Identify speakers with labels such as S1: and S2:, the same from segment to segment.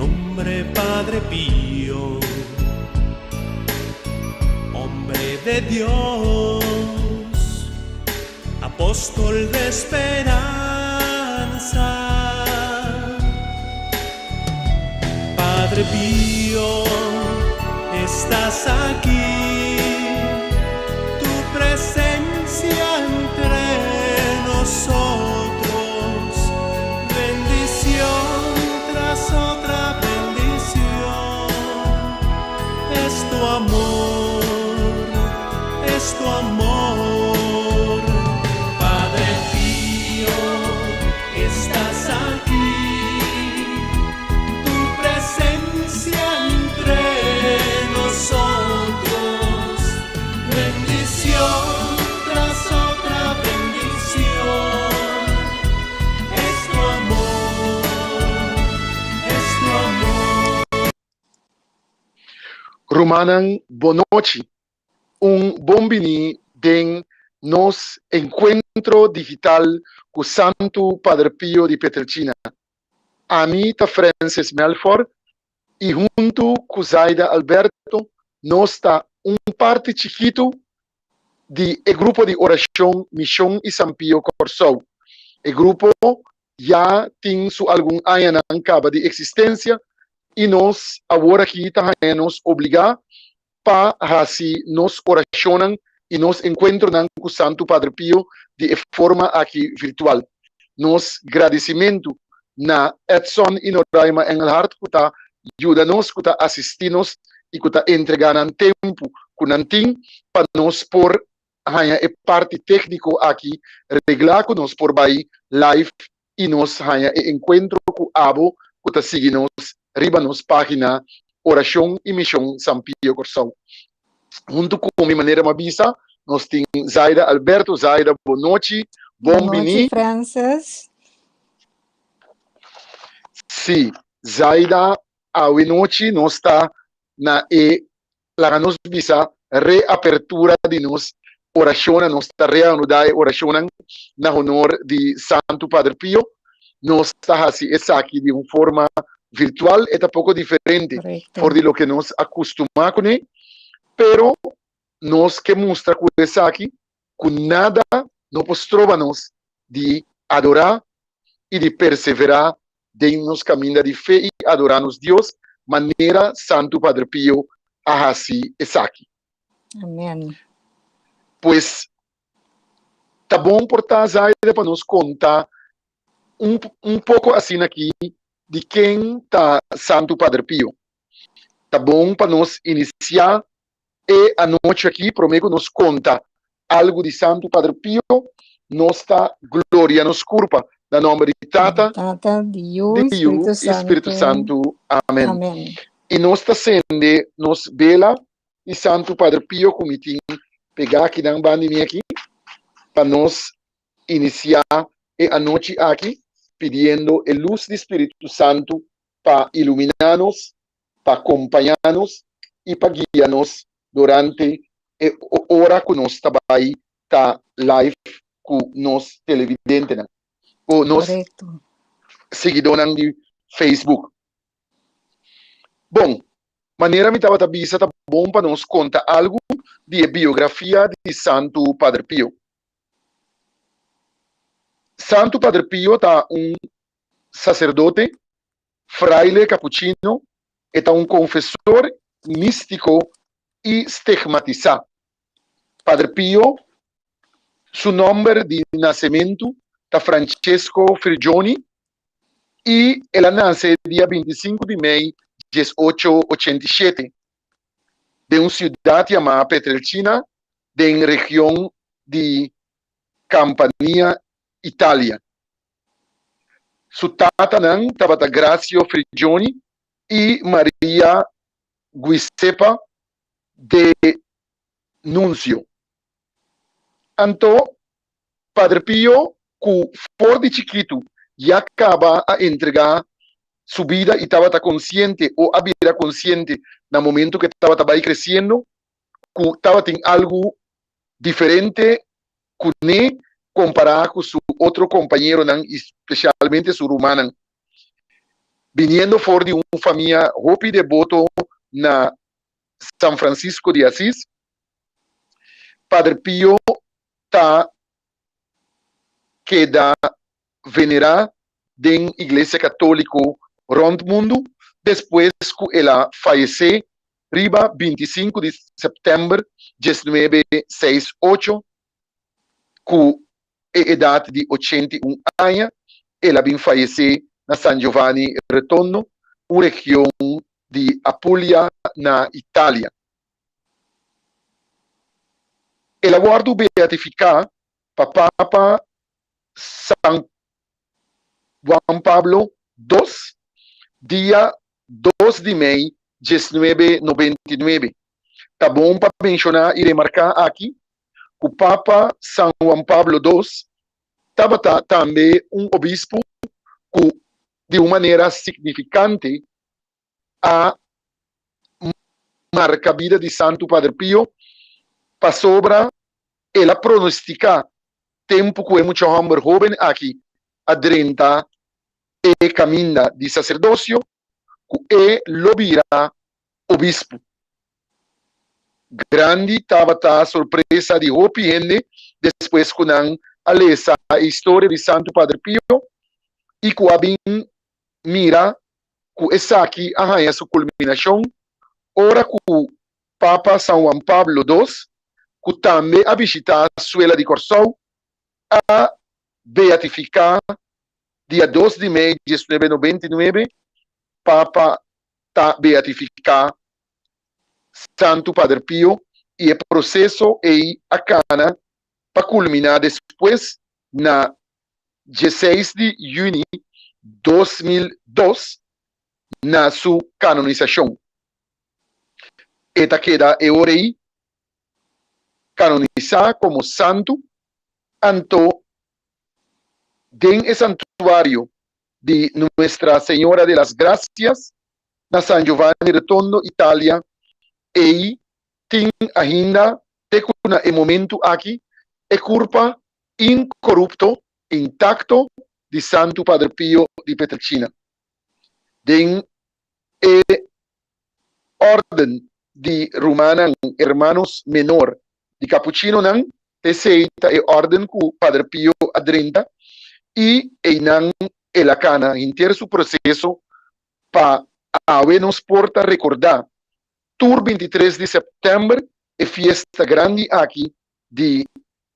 S1: Nombre Padre Pío, hombre de Dios, apóstol de esperanza. Padre Pío, estás aquí, tu presencia entre nosotros, bendición tras otra bendición, es tu amor, es tu amor. Padre Pío, estás aquí, tu presencia entre nosotros, bendición tras otra bendición, es tu amor, es tu amor.
S2: Rumannan bon nochi. Un bon bini den nos enkuentro digital ku Santu Padre Pio di Pietrelcina. Ami ta Francis Melfor i huntu ku Zaida Alberto nos ta un parti chikitu di e grupo di orashon Mishon i San Pio Kòrsou. E grupo ya tin su algun añanan kaba di eksistensia i nos awor aki ta haña nos obligá pa hasi nos orashonnan i nos enkuentronan ku Santu Padre Pio di e forma aki virtual. Nos gradisimentu na Edson i Noraima Engelhardt ku ta yuda nos, ku ta asistí nos i ku ta entregá nan tempu ku nan tin pa nos por haña e parti tékniko aki reglá ku nos por bai live i nos haña e enkuentro ku abo ku ta sigui nos riba nos página Orashon i Mishon San Pio Kòrsou. Huntu ku mi manera mi a bisa nos tin Zaida Alberto. Zaida bon nochi, bon
S3: Bon nochi
S2: bini.
S3: Francis.
S2: Sí, Zaida awe nochi nos ta na e laga nos bisa reapertura di nos orashonnan, nos ta reanudá e orashonnan na honor di Santu Padre Pio. Nos ta hasi esaki di un forma virtual, e ta poko diferente for di loke nos a kustumá kuné, pero nos ke mustra ku esaki ku nada no por stroba nos di adorá i di perseverá den nos kaminda di fe i adorá nos Dios manera Santu Padre Pio a hasi esaki.
S3: Amen.
S2: Pues, ta bon por ta, Zaida, pa nos konta un, un poko asina aki di ken ta Santu Padre Pio. Ta bon pa nos inisiá E anochi aki, promé ku nos konta algu di Santu Padre Pio, nos ta gloria nos kurpa na nòmber di Tata,
S3: Tata, di Yu
S2: di
S3: i
S2: Yu
S3: Spiritu
S2: i Spiritu
S3: Santu.
S2: Santu. Amèn.
S3: Amèn.
S2: I nos ta sende nos bela di Santu Padre Pio ku mi tin pegá akinan banda di mi aki, pa nos inisiá e anochi aki pidiendo e lus di Spiritu Santu pa iluminá nos pa kompañá nos i pa guia nos durante e ora ku nos ta bai ta live ku nos televidentenan, ku nos siguidónan di Facebook. Bon, manera mi tabata bisa ta bon pa nos konta algu di e biografia di Santu Padre Pio. Santu Padre Pio ta un saserdote Fraile Capuchino, e ta un confesor místico i stigmatisá. Padre Pio su nòmber di nasementu ta Francesco Frigioni i el a nase dia 25 di mei 1887 den un siudat yamá Pietrelcina den region di Campania, Italia. Su tatanan tabata Grazio Frigioni i Maria Guiseppa de Nunzio. Anto, Padre Pio ku for di chikitu ya kaba a entregá su bida i tabata konsiente o a bira konsiente na momentu ku e tabata bai kresiendo ku tabatin algu diferente kuné kompará ku su otro kompañeronan i spesialmente su rumannan. Biniendo for di un famia hopi deboto na San Francisco di Asis, Padre Pio ta keda venerá den Iglesia Katóliko rònt mundu despues ku el a fayesé riba 25 di sèptèmber 1968 ku e edat di 81 aña. El a bin fayesé na San Giovanni Rotondo, un region di Apulia na Italia. El a wòrdu beatifiká pa Papa San Juan Pablo dos dia 2 di mei 1999. Ta bon pa menshoná i remarká aki ku Papa San Juan Pablo dos tabata tambe un obispu ku di un manera signifikante a marka bida di Santu Padre Pio pasobra el a pronostiká tempu ku e mucha hòmber hóben aki a drenta e kaminda di saserdosio ku e lo bira obispu. Grandi tabata sorpresa di hopi hende despues ku nan a lesa e historia di Santu Padre Pio i ku a bin mira ku esaki a haña su kulminashon ora ku Papa San Juan Pablo dos, ku tambe a bishitá suela di Kòrsou, a beatifiká dia 2 di mei 1999 Papa ta beatifiká Santu Pader Pio i e proseso ei a kana pa kulminá despues na 16 di yüni 2002 na su kanonisashon. E ta keda e ora ei kanonisá komo santu, anto den e santuario di Nuestra Señora de las Gracias na San Giovanni Rotondo, Italia, ei tin ainda te ku na e momentu aki e kurpa inkorupto, intakto di Santu Padre Pio di Pietrelcina. Den e órden di rumannan, hermanos menor, di kapuchinonan, esei ta e órden ku Padre Pio a drenta i einan el a kana henter su proseso pa awe nos por ta rekordá tur 23 di sèptèmber e fiesta grandi aki di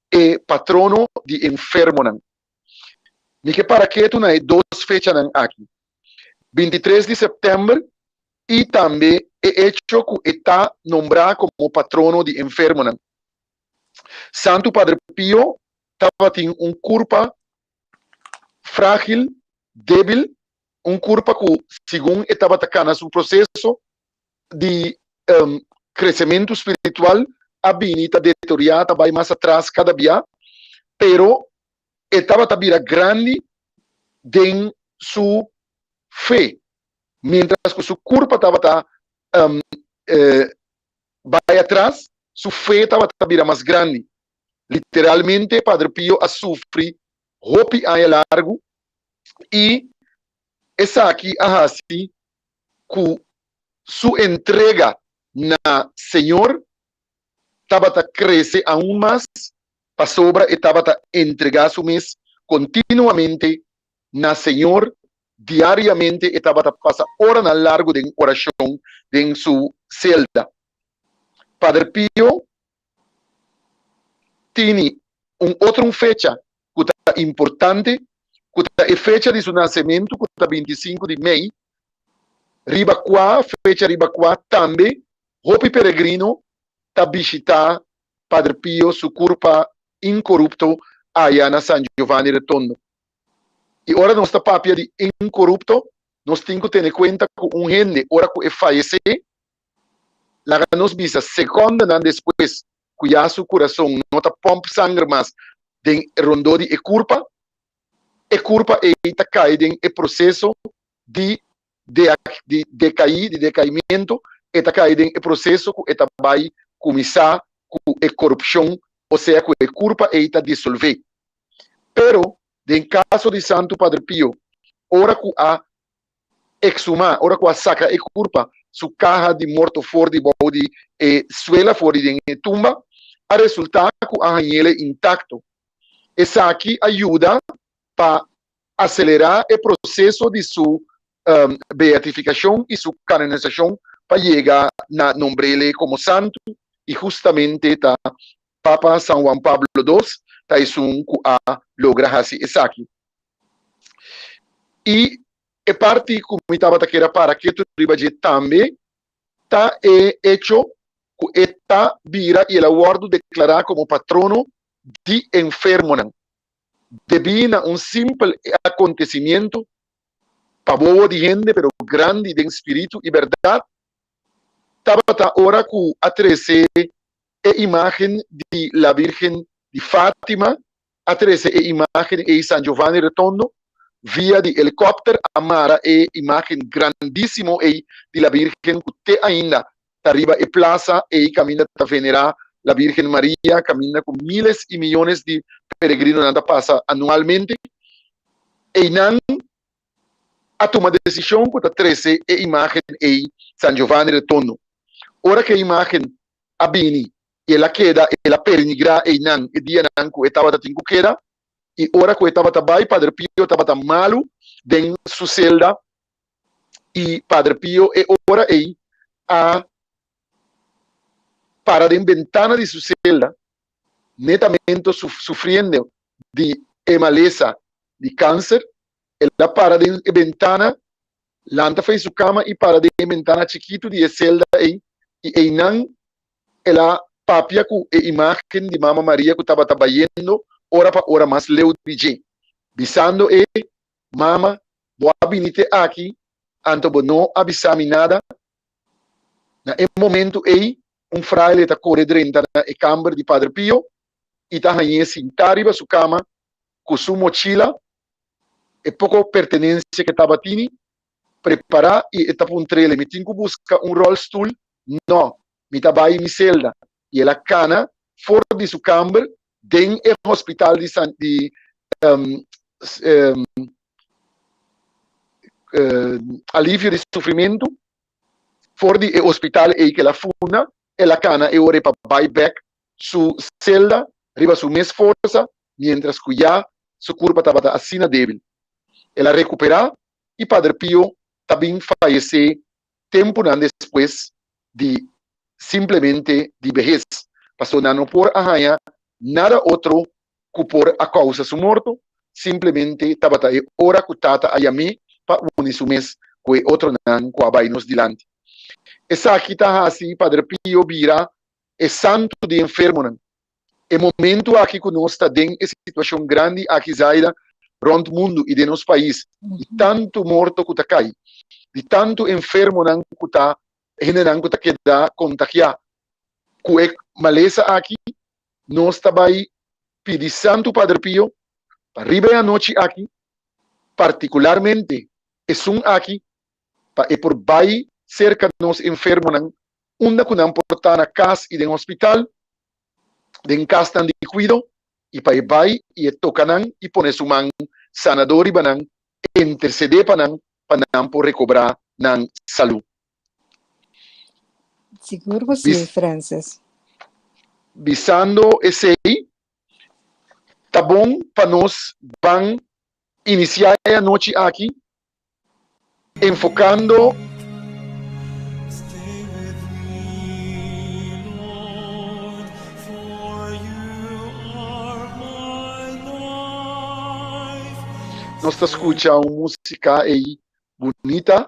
S2: e patrono di enfermonan. Mi ke para ketu na e dos fechanan aki, 23 di sèptèmber i tambe e echo ku e ta nombrá komo patrono di enfermonan. Santu Padre Pio tabatin un kurpa frágil, débil, un kurpa ku segun e tabata kana su proseso di kresementu spiritual a bini ta deteriorá, ta bai mas atras kada bia, pero e tabata bira grandi den su fe, miéntras ku su kurpa tabata bai atras, su fe tabata bira mas grandi. Literalmente Padre Pio a sufri hopi aña largu i esaki a hasi ku su entrega na Señor tabata krese aun mas pasobra e tabata entregá su mes kontinuamente na Señor, diariamente e tabata pasa oranan largu den orashon den su selda. Padre Pio tini un otro un fecha ku ta importante, ku ta e fecha di su nasementu ku ta 25 di mei, riba kua fecha riba kua tambe hopi peregrino ta bishitá Padre Pio su kurpa inkorupto aya na San Giovanni Rotondo. I ora nos ta papia di inkorupto, nos tin ku tene kuenta ku un hende ora ku e fayesé, laga nos bisa sekondanan despues ku ya su kurason no ta pòmp sanger mas den rondó di e kurpa, e kurpa ei ta kai den e proseso di di dekaí, di dekaimiento, e ta kai den e proseso ku e ta bai kuminsá ku e korupshon, osea ku e kurpa ei ta disolvé. Pero den kaso di Santu Padre Pio, ora ku a. exhumá, ora ku a saka e kurpa, su kaha di morto for di bou di e suela, for di den e tumba, a resultá ku a hañ'ele intakto. Esaki a yuda pa aselerá e proseso di su beatifikashon i su kanonisashon pa yega na nombr'ele komo santu i hustamente ta Papa San Juan Pablo dos ta esun ku a logra hasi esaki. I e parti ku mi tabata kier a para ketu riba dje tambe ta e echo ku e ta bira i el a wòrdu deklará komo patrono di enfermonan. Debí na un simpel akontesimiento pa wowo di hende pero grandi den spiritu i bèrdat, tabata ora ku a trese e imágen di La Virgen di Fátima, a trese e imágen ei San Giovanni Rotondo via di helikòpter, a mara e imágen grandísimo ei di La Virgen ku te ainda ta riba e plasa ei kaminda ta venerá La Virgen Maria, kaminda ku miles i miyones di peregrinonan ta pasa anualmente. Einan a tuma desishon ku ta trese e imágen ei San Giovanni Rotondo. Ora ku e imágen a bini i el a keda, el a pernigrá einan e dianan ku e tabata tin ku keda, i ora ku e tabata bai, Padre Pio tabata malu den su selda, i Padre Pio e ora ei a para den bentana di su selda, netamente sufriendo di e malesa di kanser, el a para den e bentana, lanta fei su kama i para den e bentana chikitu di e selda ei, i einan el a papia ku e imágen di Mama Maria ku tabata bayendo ora pa ora mas leu di dje, bisando e, Mama, bo a bini te aki, anto bo no a bisa mi nada? Na e momentu ei, un fraile ta kore drenta na e kamber di Padre Pio i ta hañ'é sintá riba su kama ku su mochila, e poko pertenensia ku e tabatini, prepará i e ta puntr'el, Mi tin ku buska un ròlstul? Nò, mi ta bai mi selda. I el a kana for di su kamber den e hospital di San di alivio di sufrimentu, for di e hospital ei ku el a funda, el a kana e ora ei pa bai bèk su selda riba su mes forsa, miéntras ku ya su kurpa tabata asina débil. El a rekuperá i Padre Pio ta bin fayesé tempunan despues di simplemente di behes, pasobra nan no por a haña nada otro ku por a kousa su morto, simplemente tabata e ora ku Tata a yam'é pa uni su mes ku e otronan ku a bai nos dilanti. Esaki ta hasi Padre Pio bira e santu di enfermonan. E momentu aki ku nos ta den e situashon grandi aki Zaida rònt mundu i den nos pais di tantu morto ku ta kai, di tantu enfermonan ku ta hendenan ku ta keda kontagiá ku e malesa aki, nos ta bai pidi Santu Padre Pio pa riba e anochi aki, partikularmente esun aki, pa e por bai serka nos enfermonan unda ku nan por ta na kas i den hospital, den kasnan di kuido, i pa e bai i e toka nan i pone su man sanadó riba nan, intersedé pa nan, pa nan por rekobrá nan salú.
S3: Sigur ku sí, Francis.
S2: Bisando esei, ta bon pa nos ban inisiá e anochi aki enfocando Nos ta scucha un musica ey bunita.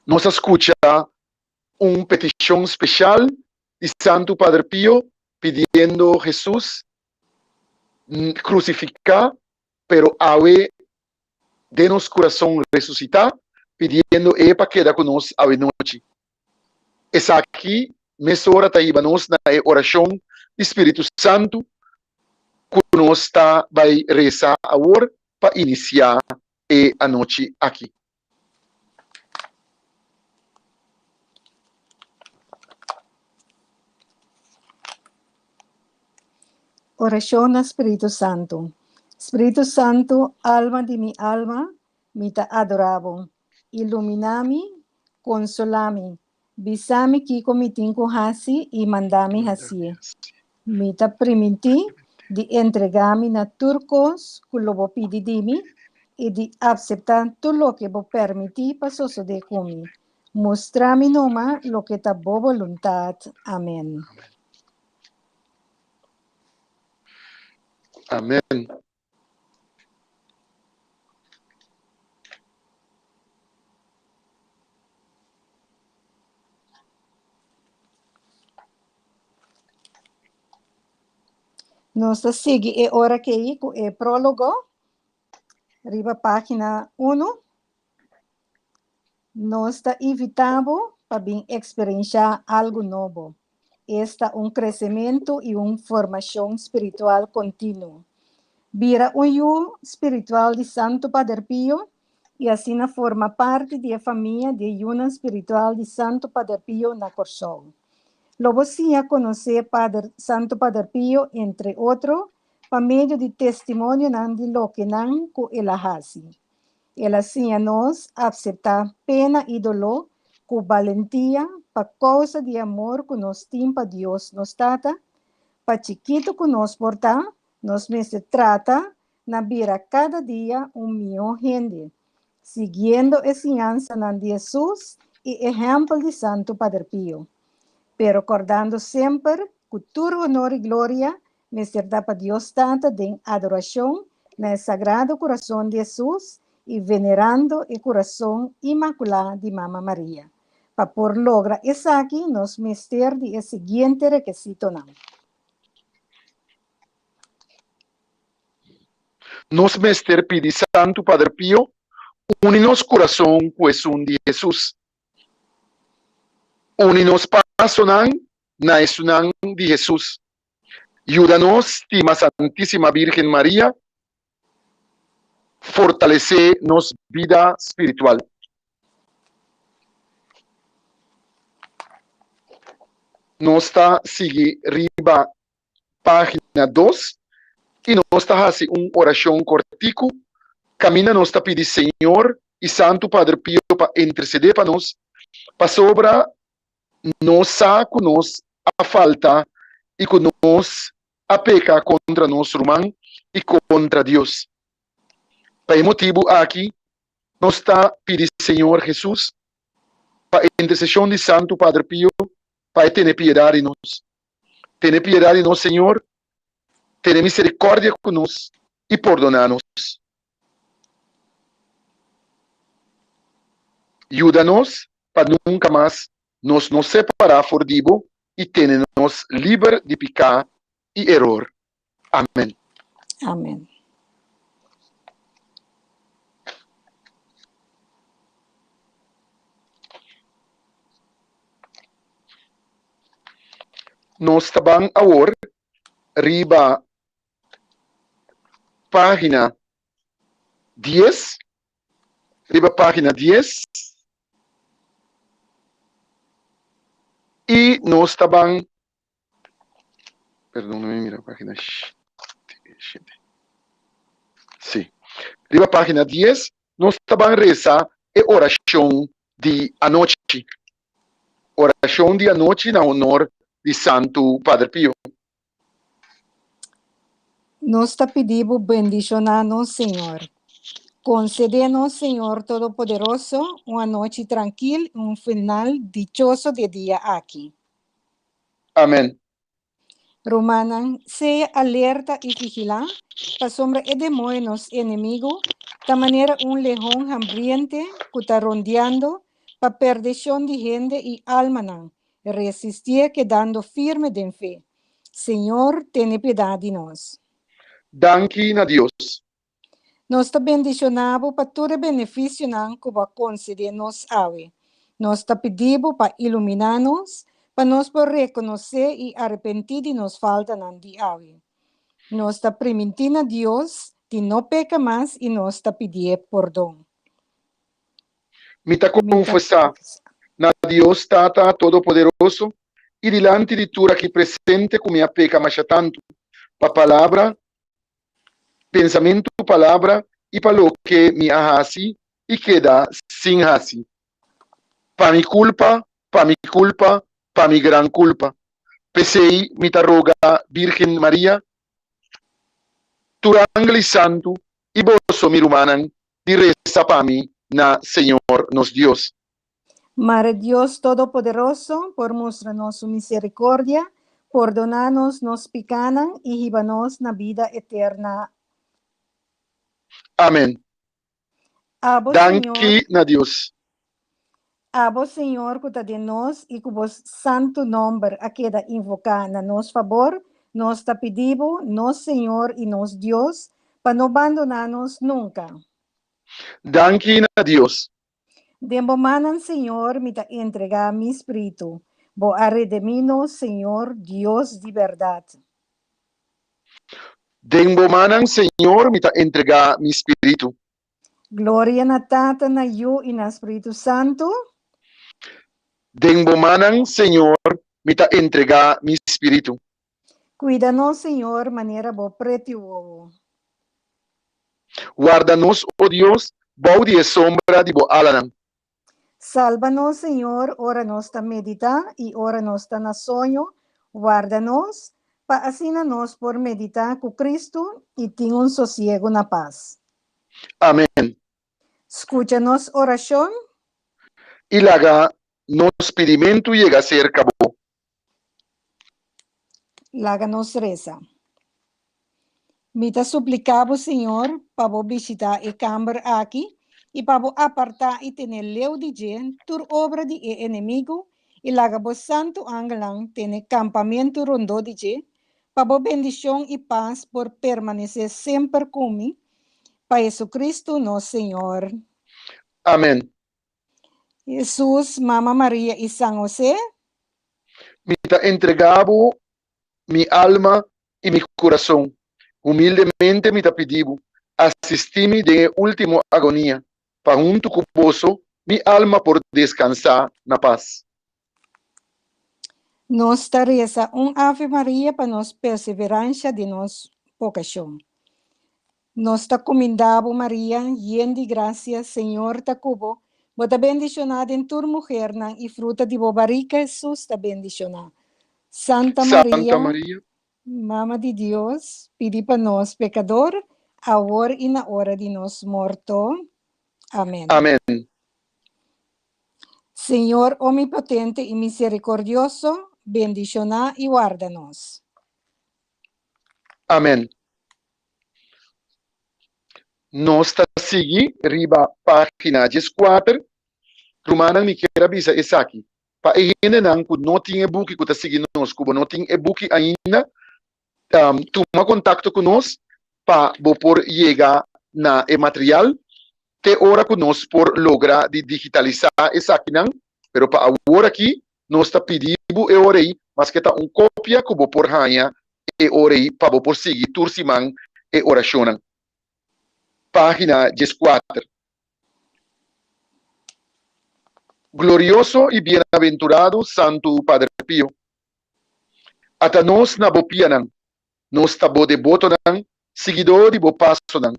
S2: Nos a skucha un petishon speshal di Santu Pader Pio pidiendo Hesus krusifiká pero awe den nos kurason resusitá pidiendo E pa keda ku nos awe nochi. Esaki mesora ta hiba nos na e orashon di Spiritu Santu ku nos ta bai resa awor pa inisiá e anochi aki.
S3: Orashon na Spiritu Santu. Spiritu Santu, alma di mi alma, mi ta adorá bo. Iluminá mi, konsolá mi, bisa mi kiko mi tin ku hasi i manda mi hasié. Mi ta primintí di entregá mi na tur kos ku lo bo pidi di mi i di apseptá tur loke bo permití pa sosodé ku mi. Mustra mi numa loke ta bo boluntat. Amèn.
S2: Amèn.
S3: Nos ta sigui e ora kei ku e prólogo riba página unu. Nos ta invitá bo pa bin eksperenshá algu nobo, esta un kresementu i un formashon spiritual kontinuo. Bira un yu spiritual di Santu Pader Pio i asina forma parti di e famia di e yunan spiritual di Santu Pader Pio na Kòrsou. Lo bo siña konosé Pader Santu Pader Pio entre otro pa medio di testimonionan di lokenan ku el a hasi. El a siña nos apseptá pena i doló ku balentia pa kousa di amor ku nos tin pa Dios nos Tata. Pa chikitu ku nos por ta, nos mester trata na bira kada dia un mihó hende, siguiendo e siñansanan di Hesus i ehèmpel di Santu Pader Pio, pero kòrdando semper ku tur honor i gloria Mester ta pa Dios Tata den adorashon na e Sagrado Kurason di Hesus i venerando e Kurason Imakulá di Mama Maria. Pa por logra esaki nos mester di e siguiente rekesitonan.
S2: Nos mester pidi Santu Pader Pio uni nos kurason ku esun di Hesus. Uni nos pasonan na esunnan di Hesus. Yuda nos stima Santísima Bírgen Maria, fortalesé nos bida spiritual. Nos ta sigui riba página dos i nos ta hasi un orashon kòrtiku kaminda nos ta pidi Señor i Santu Padre Pio pa intersedé pa nos, pasobra Nos sa ku nos a falta i ku nos a peka kontra nos ruman i kontra Dios. Pa e motibu aki nos ta pidi Señor Hesus, pa interseshon di Santu Padre Pio, pa e tene piedat di nos. Tene piedat di nos, Señor, tene miserikòrdia ku nos i pordoná nos. Yuda nos pa nunka mas nos no separá for di bo i tene nos liber di piká i eror. Amen.
S3: Amen.
S2: Nos ta ban awor riba página dies, riba página dies, i nos ta ban, perdon, no mi mira página shete, sí, riba página dies nos ta ban resa e orashon di anochi, orashon di anochi na honor di Santu Padre Pio.
S3: Nos ta pidi bo bendishoná nos, Señor. Konsedé nos, Señor Todopoderoso, un anochi trankil i un final dichoso di e dia aki.
S2: Amèn.
S3: Rumannan, sea alerta i vigilá, pasobra e demoño, nos enemigu, ta manera un lehon hambriente ku ta rondiando. pa perdishon di hende i almanan, resistié kedando firme den fe. Señor, tene piedat di nos.
S2: Danki na Dios.
S3: Nos ta bendishoná bo pa tur e benefisionan ku bo a konsedé nos awe. Nos ta pidi bo pa iluminá nos, pa nos por rekonosé i arepentí di nos faltanan di awe. Nos ta primintí na Dios di no peka mas i nos ta pidié pordon.
S2: Mi ta konfesá na Dios Tata Todopoderoso i dilanti di tur aki presente ku mi a peka masha tantu, pa palabra, pensamentu, palabra i pa loke mi a hasi i keda sin hasi. Pa mi kulpa, pa mi kulpa, pa mi gran kulpa. P'esei mi ta roga Bírgen Maria, tur angel i santu i boso mi rumannan di resa pa mi na Señor nos Dios.
S3: Mare Dios Todopoderoso por mustra nos su misericordia, pordona nos nos picanan y hiba nos na bida eterna.
S2: Amen.
S3: Abo,
S2: Danki
S3: Señor,
S2: na Dios.
S3: Abo, Señor, cu ta den nos y cu bo santo nomber a keda invoca na nos fabor, nos ta pidi bo, nos Señor y nos Dios, pa no bandona nos nunca.
S2: Danki na Dios.
S3: Den bo mannan, Señor, mi ta entregá mi spritu. Bo a redemí nos, Señor, Dios di bèrdat.
S2: Den bo mannan, Señor, mi ta entregá mi spiritu.
S3: Gloria na Tata, na Yu i na Spritu Santu.
S2: Den bo mannan, Señor, mi ta entregá mi spiritu.
S3: Kuida nos, Señor, manera bo preti wowo.
S2: Warda nos, o Dios, bou di e sombra di bo alanan.
S3: Salba nos, Señor, ora nos ta meditá i ora nos ta na soño, warda nos, pa asina nos por meditá ku Cristo i tin un sosiegu na pas.
S2: Amen.
S3: Skucha nos orashon.
S2: I laga nos pidimentu yega serka bo.
S3: Laga nos resa. Mi ta supliká bo, Señor, pa bo bishitá e kamber aki i pa bo apartá i tene leu di dje tur obra di e enemigu i laga bo santu angelnan tene kampamentu rondó di dje, pa bo bendishon i pas por permanesé semper ku mi, pa Jesucristo nos Señor.
S2: Amèn.
S3: Hesus, Mama Maria i San Hosé.
S2: Mi ta entregá bo mi alma i mi kurason. Humildemente mi ta pidi bo, asistí mi den e último agonia, pa huntu ku boso mi alma por deskansá na pas.
S3: Nos ta resa un Ave Maria pa nos perseveransha di nos bokashon. Nos ta kumindá bo, Maria, yen di grasia, Señor ta ku bo. Bo ta bendishoná den tur muhernan, i fruta di bo barika, Hesus, ta bendishoná. Santa
S2: Santa
S3: Maria,
S2: Maria,
S3: Mama di Dios, pidi pa nos pekador, awor i na ora di nos morto. Amèn.
S2: Amèn.
S3: Señor omnipotente i miserikordioso, bendishoná i warda nos.
S2: Amèn. Nos ta sigui riba página dieskuater. Rumannan, mi kier a bisa esaki pa e hendenan ku no tin e buki ku ta sigui nos, ku bo no tin e buki ainda, tuma kontakto ku nos pa bo por yega na e material te ora ku nos por logra di digitalisá esakinan. Pero pa awor aki nos ta pidi bo e ora ei, maske ta un kopia ku bo por haña e ora ei pa bo por sigui tur siman e orashonnan. Página dieskuater. Glorioso i bienaventurado Santu Padre Pio, ata nos na bo pianan, nos ta bo debotonan, siguidó di bo pasonan,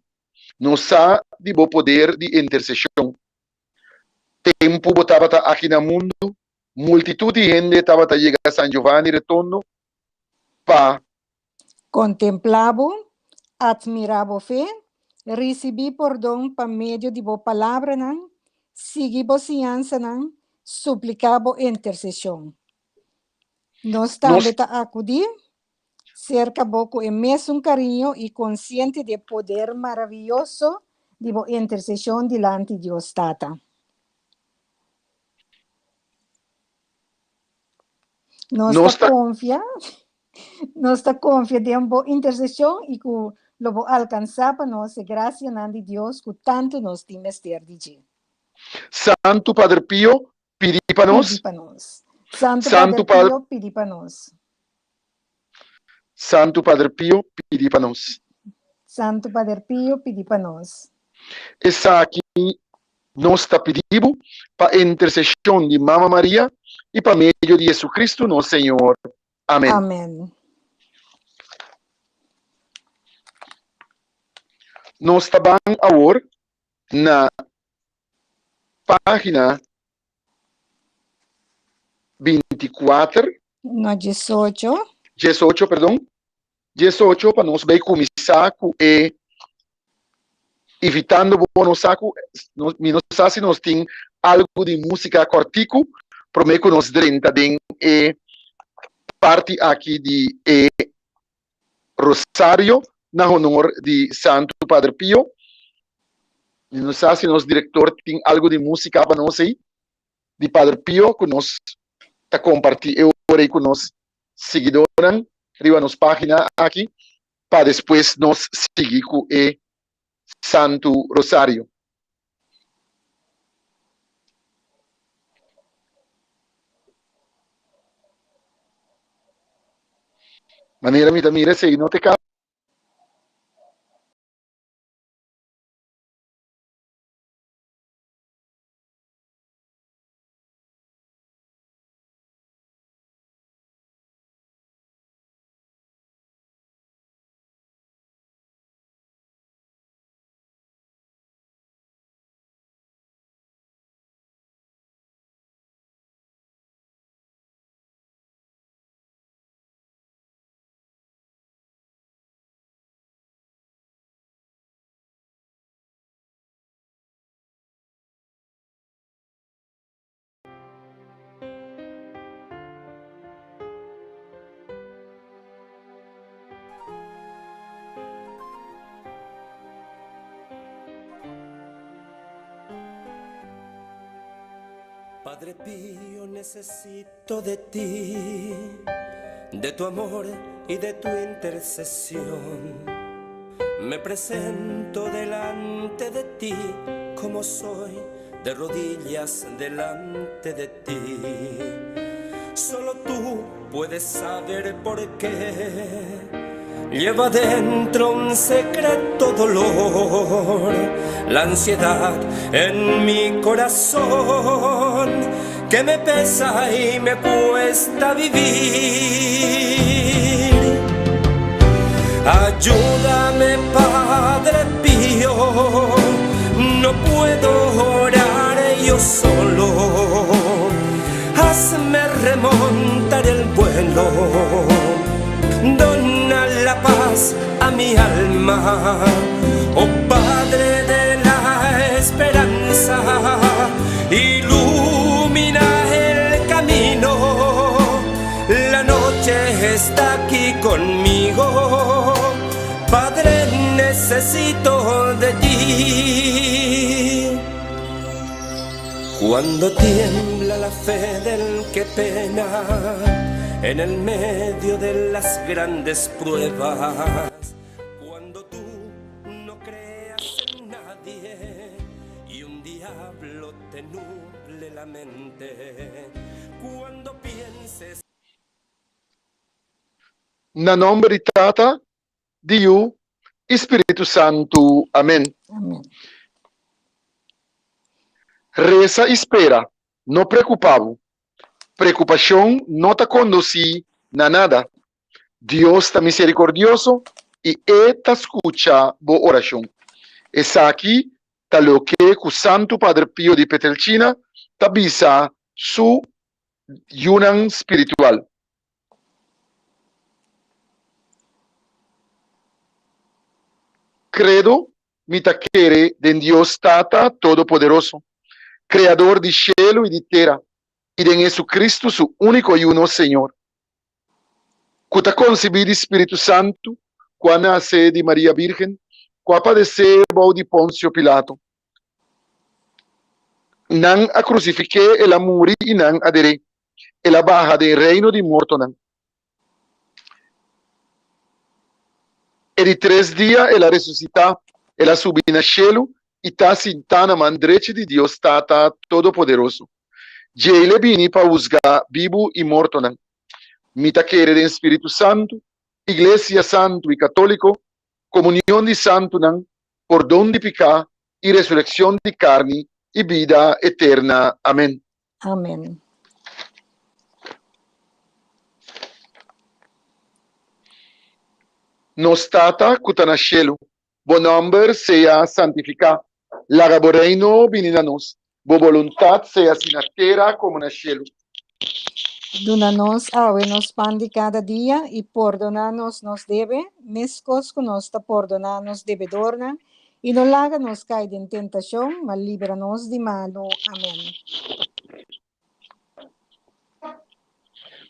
S2: nos sa di bo poder di interseshon. Tempu bo tabata aki na mundu, multitut di hende tabata yega San Giovanni Retondo pa.
S3: Kontemplá bo, atmirá bo fe, risibí pordon pa medio di bo palabranan, sigui bo siñansanan, supliká bo interseshon. Nos tambe
S2: Nos.
S3: ta akudí serka bo ku e mesun kariño i konsiente di e poder maravioso di bo interseshon dilanti Dios Tata. Nos
S2: Nos
S3: ta
S2: ta
S3: konfia, nos ta konfia den bo interseshon i ku lo bo alkansá pa nos e grasianan di Dios ku tantu nos tin mester di dje.
S2: Santu Pader Pio, pidi pa nos.
S3: Pidi pa nos. Santu
S2: Santu
S3: Pader
S2: Pa
S3: Pio, pidi pa nos.
S2: Santu Pader Pio, pidi pa nos.
S3: Santu Pader Pio, pidi pa nos.
S2: Esaki nos ta pidi bo pa interseshon di Mama Maria i pa medio di Jesucristo nos Señor. Amen.
S3: Amen.
S2: Nos ta ban awor na página 24.
S3: No, 18.
S2: 18, perdon. 18 pa nos bai kuminsá ku e invitando bo nos sa ku mi no sa si nos tin algu di músika kòrtiku promé ku nos drenta den e parti aki di e Rosario na honor di Santu Padre Pio. Mi no sa si nos direktor tin algu di músika pa nos ei di Padre Pio ku nos ta kompartí e ora ei ku nos siguidónan riba nos página aki pa despues nos sigui ku e Santu Rosario. Manera mi ta mira esei no ta e kaso.
S1: Padre Pío, necesito de ti, de tu amor y de tu intercesión. Me presento delante de ti como soy, de rodillas delante de ti. Solo tú puedes saber por qué. Llevo adentro un secreto dolor, la ansiedad en mi corazón que me pesa y me cuesta vivir. Ayúdame, Padre Pío, no puedo orar yo solo. Hazme remontar el vuelo, dona la paz a mi alma, oh Padre de la esperanza, ilumina el camino, la noche está aquí conmigo, Padre necesito de ti. Cuando tiembla la fe del que pena en el medio de las grandes pruebas, cuando tú no creas en nadie y un diablo te nuble la mente, cuando pienses...
S2: Na nomber di Tata, di Yu i Spiritu Santu. Amen.
S3: Amen.
S2: Resa i spera, no preocupa bo. Preocupacion no ta conduci na nada. Dios ta misericordioso i E ta scucha bo oracion. Esaki ta loke cu Santu Padre Pio di Petrelcina ta bisa su yunan spiritual. Credo, Mi ta kere den Dios Tata Todopoderoso, Creador di shelu i di tera, i den Jesucristo su único Yu nos Señor, cu ta concibí di Spiritu Santu, cu a nace di Maria Virgen, cu a padecé bou di Poncio Pilato. Nan a crucifiqué, el a muri i nan a der'é. El a baha den reino di mortonan. E di tres dia el a resusitá, el a subi na shelu i ta sintá na man drechi di Dios Tata Todopoderoso. Djei l'e bini pa husgá bibu i mortonan. Mi ta kere den Spiritu Santu, Iglesia Santu i Katóliko, komunion di santunan, pordon di piká i resurekshon di karni i bida eterna. Amen.
S3: Amen.
S2: Nos Tata ku ta na shelu, bo nòmber sea santifiká. Laga bo Reino bini na nos. Bo boluntat sea hasi na tera komo na shelu.
S3: Duna nos awe nos pan di kada dia, i pordoná nos nos debe, meskos ku nos ta pordoná nos debedornan, I no laga nos kai den tentashon, ma libra nos di malu. Amen.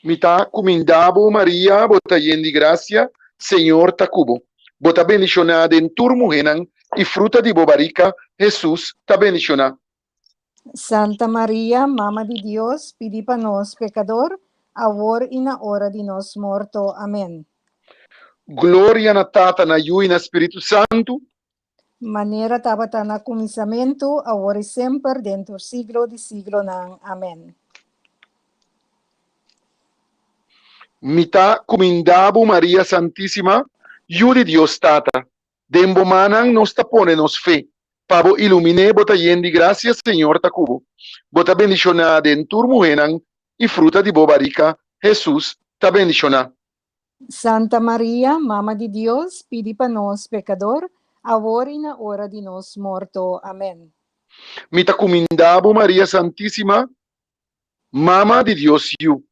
S2: Mi ta kuminda bo, Maria, bo ta yen di grasia, Señor ta ku bo. Bo ta bendishoná den tur muhénan, i fruta di bo barika, Hesus, ta bendishoná.
S3: Santa Maria, Mama di Dios, pidi pa nos pekador, awor i na ora di nos morto. Amen.
S2: Gloria na Tata, na Yu i na Spiritu Santu.
S3: Manera tabata na kuminsamentu, awor i semper, den tur siglo di siglonan. Amen.
S2: Mi ta kuminda bo, Maria Santísima, Yu di Dios Tata. Den bo mannan nos ta pone nos fe, pa bo iluminé bo ta yen di grasia Señor ta ku bo. Bo ta bendishoná den tur muhénan i fruta di bo barika, Hesus, ta bendishoná.
S3: Santa Maria, Mama di Dios, pidi pa nos pekador, awor i na ora di nos morto. Amen.
S2: Mi ta kuminda bo Maria Santísima, Mama di Dios Yu.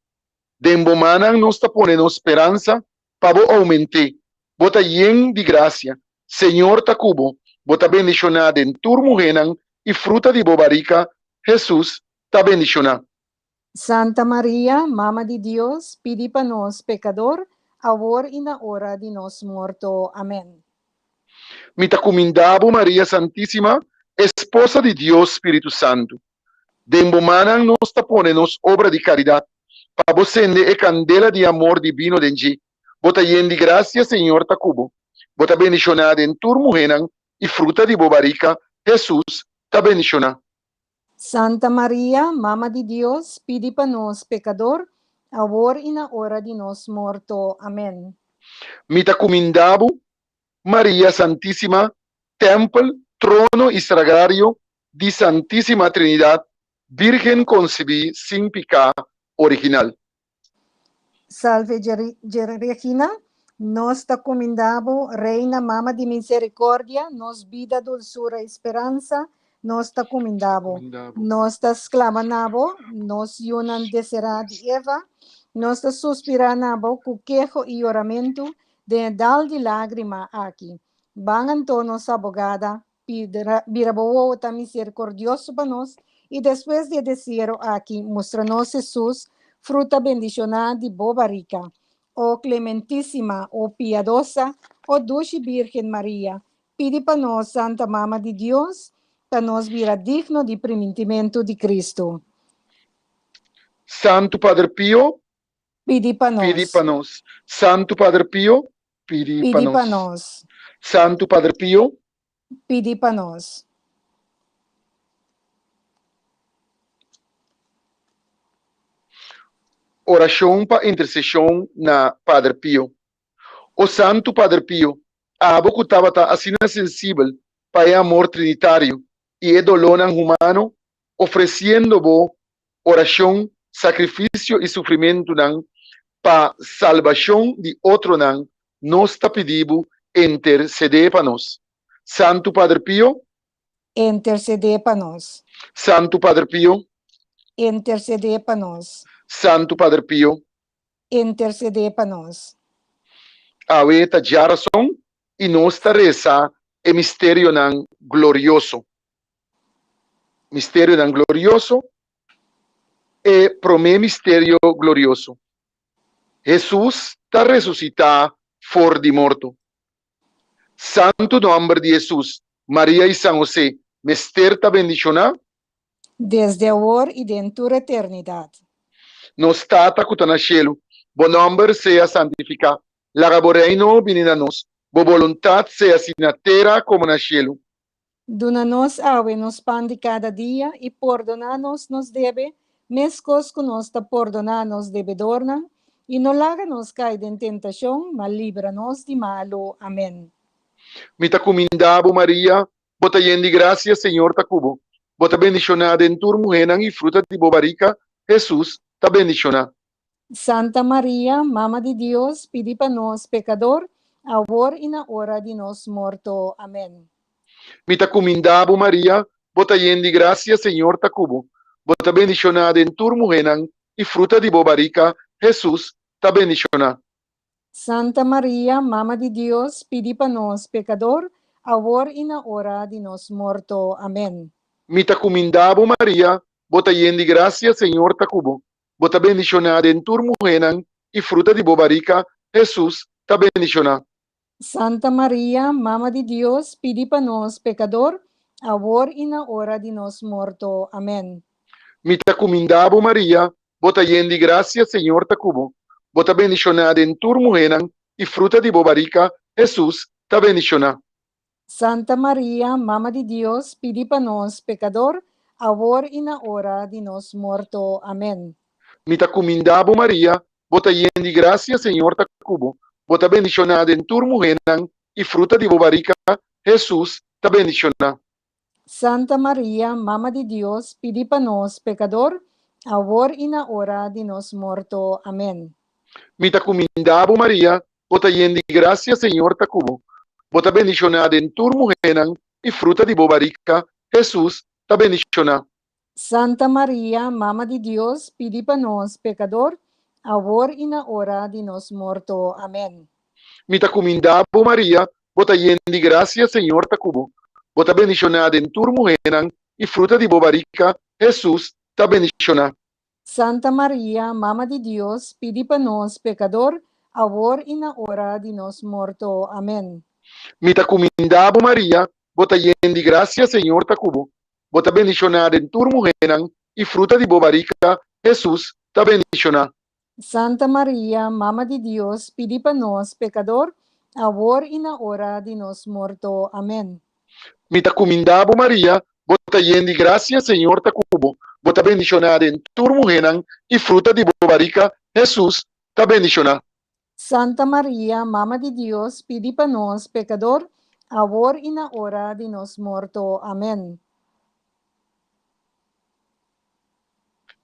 S2: Den bo mannan nos ta pone nos speransa, pa bo oument'é. Bo ta yen di grasia, Señor ta ku bo, bo ta bendishoná den tur muhénan i fruta di bo barika, Hesus, ta bendishoná.
S3: Santa Maria, Mama di Dios, pidi pa nos pekador, awor i na ora di nos morto. Amen.
S2: Mi ta kuminda bo, Maria Santísima, Esposa di Dios Spiritu Santu. Den bo mannan nos ta pone nos obra di karidat, pa bo sende e kandela di amor dibino den dje. Bo ta yen di grasia, Señor ta ku bo. Bo ta bendishoná den tur muhénan, i fruta di bo barika, Hesus, ta bendishoná.
S3: Santa Maria, Mama di Dios, pidi pa nos pekador, awor i na ora di nos morto. Amen.
S2: Mi ta kuminda bo, Maria Santísima, tèmpel, trono i sagrario di Santísima Trinidad, Bírgen konsibí sin piká original.
S3: Salve Regina, nos ta kuminda bo, Reina Mama di Misericordia, nos bida, dulsura i speransa, nos ta kuminda bo. Nos ta sklama na bo, nos yunan deserá di Eva, nos ta suspirá na bo ku keho i yoramentu den e dal di lágrima aki. Ban anto nos abogada, Bira bo wowo ta misericordioso pa nos, i despues di e desiero aki, mustra nos Jesus, fruta bendishoná di bo barika. O Clementísima, o Piadosa, o Dushi Bírgen Maria, pidi pa nos, Santa Mama di Dios, pa nos bira digno di primintimentu di Cristo.
S2: Santu Pader Pio,
S3: Pidi pa nos.
S2: Pidi pa nos. Santu Pader Pio, pidi pa
S3: Pidi
S2: nos.
S3: pa nos.
S2: Santu Pader Pio.
S3: Pidi pa nos.
S2: Orashon pa interseshon na Pader Pio. O Santu Pader Pio, abo ku tabata asina sensibel pa e amor trinitario i e dolónan humano, ofresiendo bo orashon, sakrifisio i sufrimentunan pa salbashon di otronan, nos ta pidi bo intersedé pa nos. Santu Pader Pio.
S3: Intersedé pa nos.
S2: Santu Pader Pio.
S3: Intersedé pa nos.
S2: Santu Pader Pio.
S3: Intersedé pa nos.
S2: Awe ta djarason i nos ta resa e misterionan glorioso. Misterionan glorioso, E promé misterio glorioso, Hesus ta resusitá for di morto. Santu nòmber di Hesus, Maria i San Hosé mester ta bendishoná.
S3: Desde awor i den tur eternidat.
S2: Nos Tata ku ta na shelu, bo nòmber sea santifiká. Laga bo Reino bini na nos. Bo boluntat sea si na tera komo na shelu.
S3: Duna nos awe nos pan di kada dia i pordoná nos nos debe, meskos ku nos ta pordoná nos debedornan, i no laga nos kai den tentashon, ma libra nos di malu. Amèn.
S2: Mi ta kumindá bo, Maria, bo ta yen di grasia, Señor ta ku bo. Bo ta bendishoná den tur muhénan i fruta di bo barika, Hesus, ta bendishoná.
S3: Santa Maria, Mama di Dios, pidi pa nos pekador, awor i na ora di nos morto. Amèn.
S2: Mi ta kumindá bo, Maria, bo ta yen di grasia, Señor ta ku bo. Bo ta bendishoná den tur muhénan i fruta di bo barika, Hesus, ta bendishoná.
S3: Santa Maria, Mama di Dios, pidi pa nos pekador, awor i na ora di nos morto. Amèn.
S2: Mi ta kumindá bo, Maria, bo ta yen di grasia, Señor ta ku bo. Bo ta bendishoná den tur muhénan i fruta di bo barika, Hesus, ta bendishoná.
S3: Santa Maria, Mama di Dios, pidi pa nos pekador, awor i na ora di nos morto. Amèn.
S2: Mi ta kumindá bo, Maria, bo ta yen di grasia, Señor ta ku bo. Bo ta bendishoná den tur muhénan i fruta di bo barika, Hesus, ta bendishoná.
S3: Santa Maria, Mama di Dios, pidi pa nos pekador, awor i na ora di nos morto. Amèn.
S2: Mi ta kumindá bo, Maria, bo ta yen di grasia, Señor ta ku bo. Bo ta bendishoná den tur muhénan, i fruta di bo barika, Hesus, ta bendishoná.
S3: Santa Maria, Mama di Dios, pidi pa nos pekador, awor i na ora di nos morto. Amèn.
S2: Mi ta kumindá bo, Maria, bo ta yen di grasia, Señor ta ku bo. Bo ta bendishoná den tur muhénan, i fruta di bo barika, Hesus, ta bendishoná.
S3: Santa Maria, Mama di Dios, pidi pa nos pekador, awor i na ora di nos morto. Amèn.
S2: Mi ta kumindá bo, Maria, bo ta yen di grasia, Señor ta ku bo. Bo ta bendishoná den tur muhénan, i fruta di bo barika, Hesus, ta bendishoná.
S3: Santa Maria, Mama di Dios, pidi pa nos pekador, awor i na ora di nos morto. Amèn.
S2: Mi ta kumindá bo, Maria, bo ta yen di grasia, Señor ta ku bo. Bo ta bendishoná den tur muhénan, i fruta di bo barika, Hesus, ta bendishoná.
S3: Santa Maria, Mama di Dios, pidi pa nos pekador, awor i na ora di nos morto. Amèn.
S2: Mi ta kumindá bo, Maria, bo ta yen di grasia, Señor ta ku bo. Bo ta bendishoná den tur muhénan, i fruta di bo barika, Hesus, ta bendishoná.
S3: Santa Maria, Mama di Dios, pidi pa nos pekador, awor i na ora di nos morto. Amèn.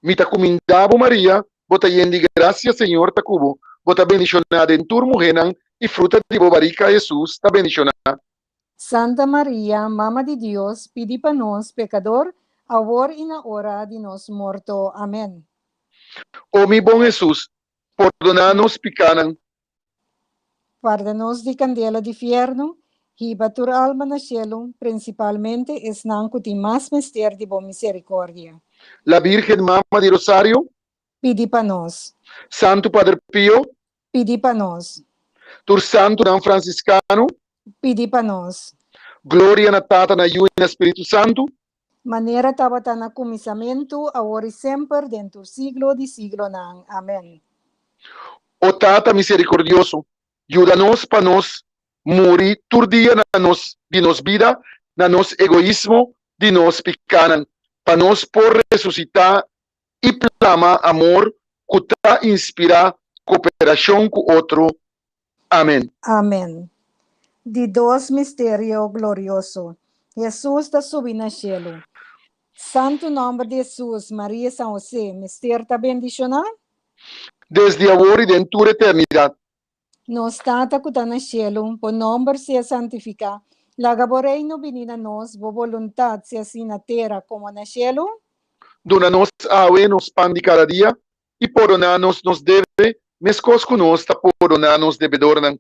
S2: Mi ta kumindá bo, Maria, bo ta yen di grasia, Señor ta ku bo. Bo ta bendishoná den tur muhénan, i fruta di bo barika, Hesus, ta bendishoná.
S3: Santa Maria, Mama di Dios, pidi pa nos pekador, awor i na ora di nos morto. Amèn.
S2: O mi bon Hesus, pordoná nos pikánan.
S3: Warda nos di kandela di fièrnu, hiba tur alma na shelu, prinsipalmente esnan ku tin mas mester di bo miserikòrdia.
S2: La Bírgen Mama di Rosario.
S3: Pidi pa nos.
S2: Santu Pader Pio.
S3: Pidi pa nos.
S2: Tur santunan fransiskano.
S3: Pidi pa nos.
S2: Gloria na Tata, na Yu i na Spiritu Santu.
S3: Manera tabata na kuminsamentu, awor i semper, den tur siglo di siglonan. Amèn.
S2: O Tata miserikordioso, yuda nos pa nos muri tur dia na nos di nos bida, na nos egoismo, di nos pikánan, pa nos por resusitá i plama amor ku ta inspirá koperashon ku otro. Amèn.
S3: Amèn. Di dos misterio glorioso. Hesus ta subi na shelu. Santu nòmber di Hesus, Maria i San Hosé mester ta bendishoná.
S2: Desdi awor i den tur eternidat.
S3: Nos Tata ku ta na shelu, bo nòmber sea santifiká. Laga bo Reino bini na nos, bo boluntat sea así na tera komo na shelu.
S2: Duna nos awe nos pan di kada dia, i pordoná nos nos debe, meskos ku nos ta pordoná nos debedornan.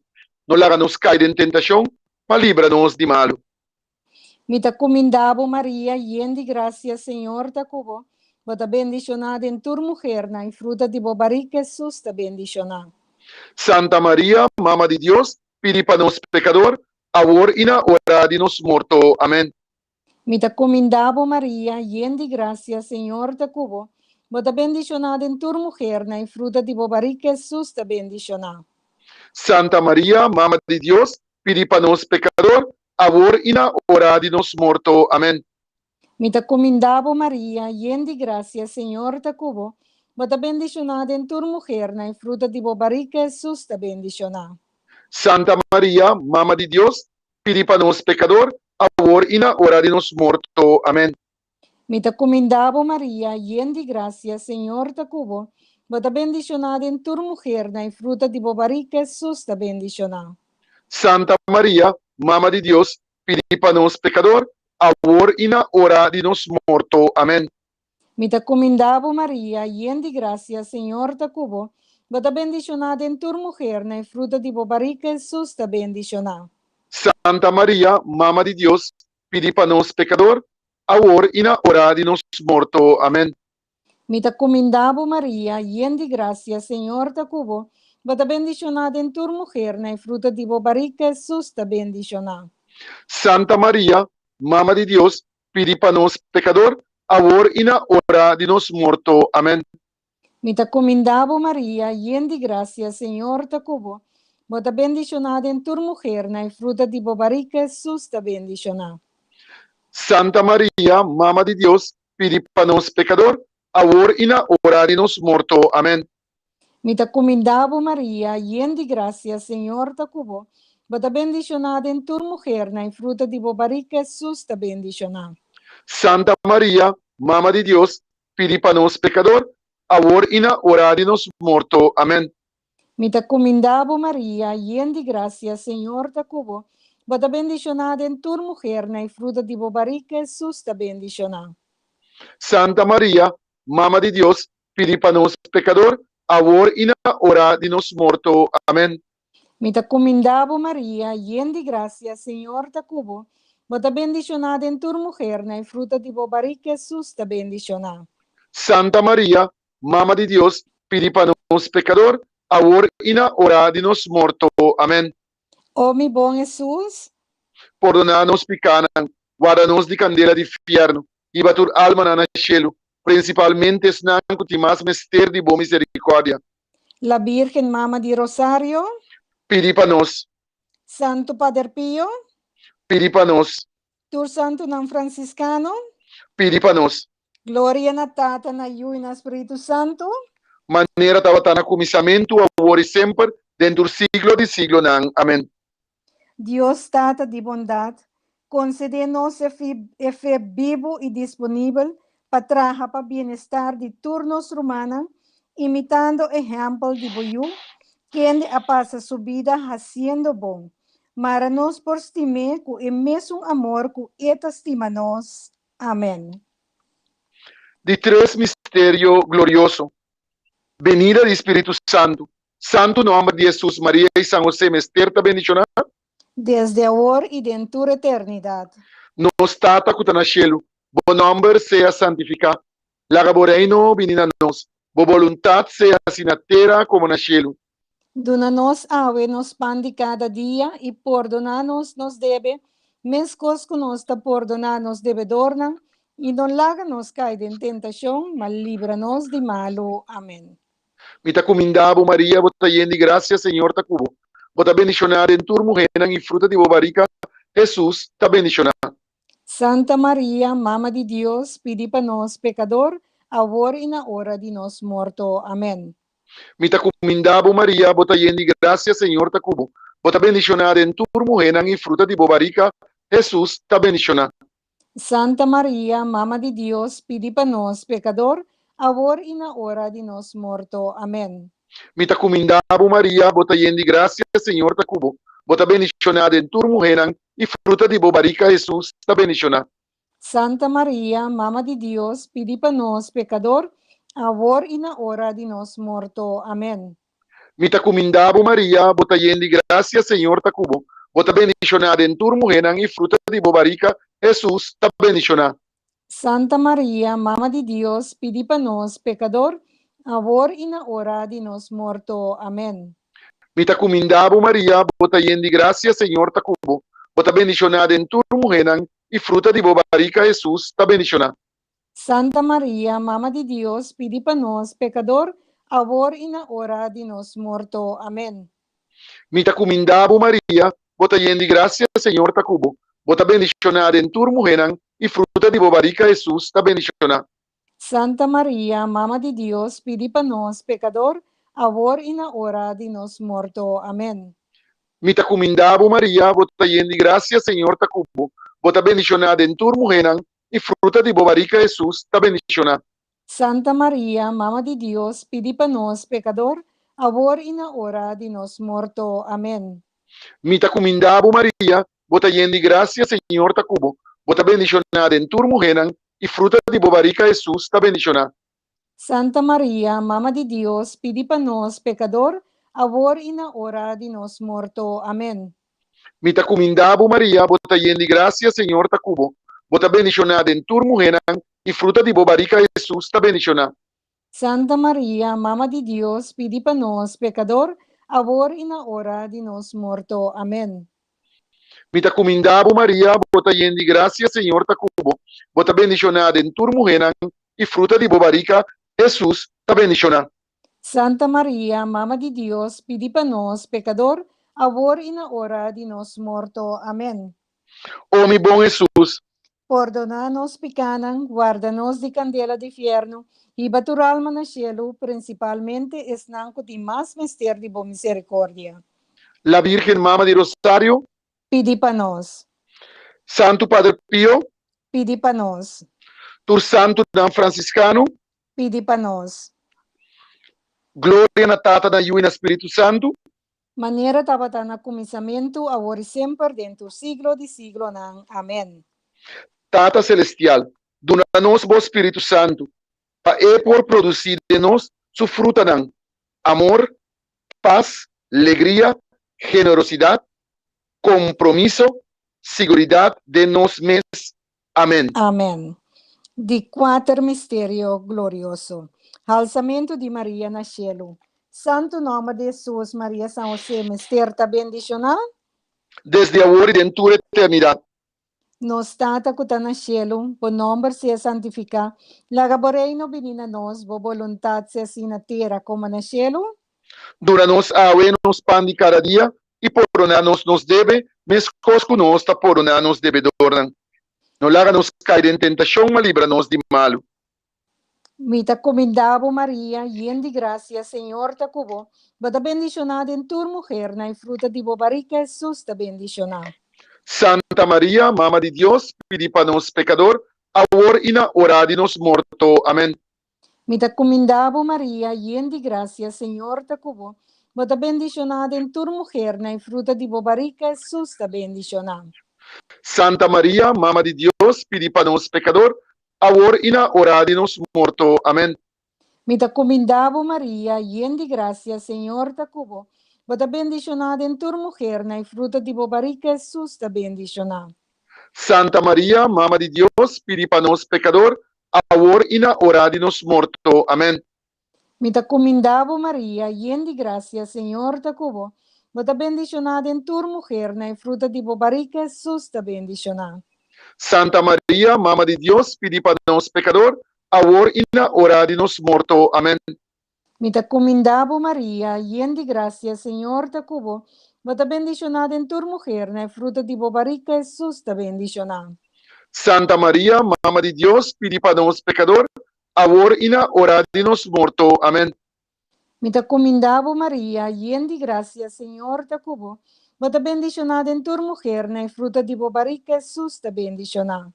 S2: No laga nos kai den tentashon, ma libra nos di malu.
S3: Mi ta kumindá bo, Maria, yen di grasia, Señor ta ku bo. Bo ta bendishoná den tur muhernan, i fruta di bo barik, Hesus, ta bendishoná.
S2: Santa Maria, Mama di Dios, pidi pa nos pekador, awor i na ora di nos morto. Amèn.
S3: Mi ta kumindá bo, Maria, yen di grasia, Señor ta ku bo. Bo ta bendishoná den tur muhernan, i fruta di bo barika, Hesus, ta bendishoná.
S2: Santa Maria, Mama di Dios, pidi pa nos pekador, awor i na ora di nos morto. Amèn.
S3: Mi ta kumindá bo, Maria, yen di grasia, Señor ta ku bo. Bo ta bendishoná den tur muhernan, i fruta di bo barika, Hesus, ta bendishoná.
S2: Santa Maria, Mama di Dios, pidi pa nos pekador, awor i na ora di nos morto. Amèn.
S3: Mi ta kumindá bo, Maria, yen di grasia, Señor ta ku bo. Bo ta bendishoná den tur muhernan, i fruta di bo barika, Hesus, ta bendishoná.
S2: Santa Maria, Mama di Dios, pidi pa nos pekador, awor i na ora di nos morto. Amèn.
S3: Mi ta kumindá bo, Maria, yen di grasia, Señor ta ku bo. Bo ta bendishoná den tur muhernan, i fruta di bo barika, Hesus, ta bendishoná.
S2: Santa Maria, Mama di Dios, pidi pa nos pekador, awor i na ora di nos morto. Amèn.
S3: Mi ta kumindá bo, Maria, yen di grasia, Señor ta ku bo. Bo ta bendishoná den tur muhernan, i fruta di bo barika, Hesus, ta bendishoná.
S2: Santa Maria, Mama di Dios, pidi pa nos pekador, awor i na ora di nos morto. Amèn.
S3: Mi ta kumindá bo, Maria, yen di grasia, Señor ta ku bo. Bo ta bendishoná den tur muhernan, i fruta di bo barika, Hesus, ta bendishoná.
S2: Santa Maria, Mama di Dios, pidi pa nos pekador, awor i na ora di nos morto. Amèn.
S3: Mi ta kumindá bo, Maria, yen di grasia, Señor ta ku bo. Bo ta bendishoná den tur muhernan, i fruta di bo barika, Hesus, ta bendishoná.
S2: Santa Maria, Mama di Dios, Pidi pa nos pekador, awor i na ora di nos morto. Amèn.
S3: Mi ta kumindá bo, Maria, yen di grasia, Señor ta ku bo. Bo ta bendishoná den tur muhernan, i fruta di bo barika, Hesus, ta bendishoná.
S2: Santa Maria, Mama di Dios, pidi pa nos pekador, awor i na ora di nos morto. Amèn.
S3: Mi ta kumindá bo, Maria, yen di grasia, Señor ta ku bo. Bo ta bendishoná den tur muhernan, i fruta di bo barika, Hesus, ta bendishoná.
S2: Santa Maria, Mama di Dios, pidi pa nos pekador, awor i na ora di nos morto. Amèn.
S3: O mi bon Hesus.
S2: Pordoná nos pikánan, warda nos di kandela di fièrnu, hiba tur almanan na shelu, prinsipalmente esnan ku tin mas mester di bo miserikòrdia.
S3: La Birgen Mama di Rosario.
S2: Pidi pa nos.
S3: Santu Pader Pio.
S2: Pidi pa nos.
S3: Tur santunan Franciscano.
S2: Pidi pa nos.
S3: Gloria na Tata, na Yu i na Spiritu Santu.
S2: Manera tabata na kuminsamentu, awor i semper, den tur siglo di siglonan. Amen.
S3: Dios Tata di bondat, konsedé nos e e fe bibu i disponibel pa traha pa bienestar di tur nos rumannan, imitando ehèmpel di bo Yu, kende a pasa su bida hasiendo bon. Mara nos por stim'é ku e mesun amor ku e ta stima nos. Amèn.
S2: Di tres misterio glorioso, Benida di Spiritu Santu. Santu nòmber di Hesus, Maria i San Hosé mester ta bendishoná.
S3: Desde awor i den tur eternidat.
S2: Nos Tata ku ta na shelu, bo nòmber sea santifiká. Laga bo Reino bini na nos. Bo boluntat sea hasi na tera komo na shelu.
S3: Duna nos awe nos pan di kada dia i pordoná nos nos debe, meskos ku nos ta pordoná nos debedornan, i no laga nos kai den tentashon, ma libra nos di malu. Amèn.
S2: Mi ta kumindá bo, Maria, bo ta yen di grasia, Señor ta ku bo. Bo ta bendishoná den tur muhénan i fruta di bo barika, Hesus, ta bendishoná.
S3: Santa Maria, Mama di Dios, pidi pa nos pekador, awor i na ora di nos morto. Amèn.
S2: Mi ta kumindá bo, Maria, bo ta yen di grasia, Señor ta ku bo. Bo ta bendishoná den tur muhénan i fruta di bo barika, Hesus, ta bendishoná.
S3: Santa Maria, Mama di Dios, pidi pa nos, pekador, awor i na ora di nos morto. Amèn.
S2: Mi ta kumindá bo, Maria, bo ta yen di grasia, Señor ta ku bo. Bo ta bendishoná den tur muhénan, i fruta di bo barika, Hesus, ta bendishoná.
S3: Santa Maria, Mama di Dios, pidi pa nos, pekador, awor i na ora di nos morto. Amèn.
S2: Mi ta kumindá bo, Maria, bo ta yen di grasia, Señor ta ku bo. Bo ta bendishoná den tur muhénan i fruta di bo barika, Hesus, ta bendishoná.
S3: Santa Maria, Mama di Dios, pidi pa nos, pekador, awor i na ora di nos morto. Amèn.
S2: Mi ta kumindá bo, Maria, bo ta yen di grasia, Señor ta ku bo. Bo ta bendishoná den tur muhénan i fruta di bo barika, Hesus, ta bendishoná.
S3: Santa Maria, Mama di Dios, pidi pa nos, pekador, awor i na ora di nos morto. Amen.
S2: Mi ta kuminda bo, Maria, bo ta yen di grasia, Señor ta ku bo. Bo ta bendishoná den tur muhénan, i fruta di bo barika, Hesus, ta bendishoná.
S3: Santa Maria, Mama di Dios, pidi pa nos, pekador, awor i na ora di nos morto. Amen.
S2: Mi ta kuminda bo, Maria, bo ta yen di grasia, Señor ta ku bo. Bo ta bendishoná den tur muhénan, i fruta di bo barika, Hesus, ta bendishoná.
S3: Santa Maria, Mama di Dios, pidi pa nos, pekador, awor i na ora di nos morto. Amen.
S2: Mi ta kuminda bo, Maria, bo ta yen di grasia, Señor ta ku bo. Bo ta bendishoná den tur muhénan, i fruta di bo barika, Hesus, ta bendishoná.
S3: Santa Maria, Mama di Dios, pidi pa nos, pekador, awor i na ora di nos morto. Amen.
S2: Mi ta kuminda bo, Maria, bo ta yen di grasia, Señor ta ku bo. Bo ta bendishoná den tur muhénan, i fruta di bo barika, Hesus, ta bendishoná.
S3: Santa Maria, Mama di Dios, pidi pa nos, pekador, awor i na ora di nos morto. Amen.
S2: Mi ta kuminda bo, Maria, bo ta yen di grasia, Señor ta ku bo. Bo ta bendishoná den tur muhénan, i fruta di bo barika, Hesus, ta bendishoná.
S3: Santa Maria, Mama di Dios, pidi pa nos, pekador, awor i na ora di nos morto. Amen.
S2: O mi bon Hesus,
S3: Pordoná nos pikánan, warda nos di kandela di fièrnu, hiba tur alma na shelu, prinsipalmente esnan ku tin mas mester di bo miserikòrdia.
S2: La Virgen Mama di Rosario.
S3: Pidi pa nos.
S2: Santu Padre Pio.
S3: Pidi pa nos.
S2: Tur santunan fransiskano.
S3: Pidi pa nos.
S2: Gloria na Tata, na Yu i na Spiritu Santu.
S3: Manera tabata na kuminsamentu, awor i semper, den tur siglo di siglonan. Amen.
S2: Tata Selestial, duna nos Bo Spiritu Santu, pa E por produsí den nos Su frutanan, amor, pas, legria, generosidat, kompromiso, siguridat den nos mes. Amen.
S3: Amen. Di kuater misterio glorioso. Halsamentu di Maria na shelu. Santu nòmber di Hesus, Maria, San Hosé mester ta bendishoná.
S2: Desde awor i den tur eternidat.
S3: Nos Tata ku ta na shelu, bo nòmber sea santifiká. Laga bo Reino bini na nos, bo boluntat sea así na tera komo na shelu.
S2: Duna nos awe nos pan di kada dia, i pordoná nos nos debe, meskos ku nos ta pordoná nos debedornan. No laga nos kai den tentashon, ma libra nos di malu.
S3: Mi ta kumindá bo, Maria, yen di grasia, Señor ta ku bo. Bo ta bendishoná den tur muhernan, i fruta di bo barika, Hesus, ta bendishoná.
S2: Santa Maria, Mama di Dios, pidi pa nos pekador, awor i na ora di nos morto. Amen.
S3: Mi ta kumindá bo, Maria, yen di grasia, Señor ta ku bo. Bo ta bendishoná den tur muhernan, i fruta di bo barika, Hesus, ta bendishoná.
S2: Santa Maria, Mama di Dios, pidi pa nos pekador, awor i na ora di nos morto. Amen.
S3: Mi ta kumindá bo, Maria, yen di grasia, Señor ta ku bo. Bo ta bendishoná den tur muhernan, i fruta di bo barika, Hesus, ta bendishoná.
S2: Santa Maria, Mama di Dios, pidi pa nos pekador, awor i na ora di nos morto. Amen.
S3: Mi ta kumindá bo, Maria, yen di grasia, Señor ta ku bo. Bo ta bendishoná den tur muhernan, i fruta di bo barika, Hesus, ta bendishoná.
S2: Santa Maria, Mama di Dios, pidi pa nos pekador, awor i na ora di nos morto. Amen.
S3: Mi ta kumindá bo, Maria, yen di grasia, Señor ta ku bo. Bo ta bendishoná den tur muhernan, i fruta di bo barika, Hesus, ta bendishoná.
S2: Santa Maria, Mama di Dios, pidi pa nos pekador, awor i na ora di nos morto. Amen.
S3: Mi ta kumindá bo, Maria, yen di grasia, Señor ta ku bo. Bo ta bendishoná den tur muhernan, i fruta di bo barika, Hesus, ta bendishoná.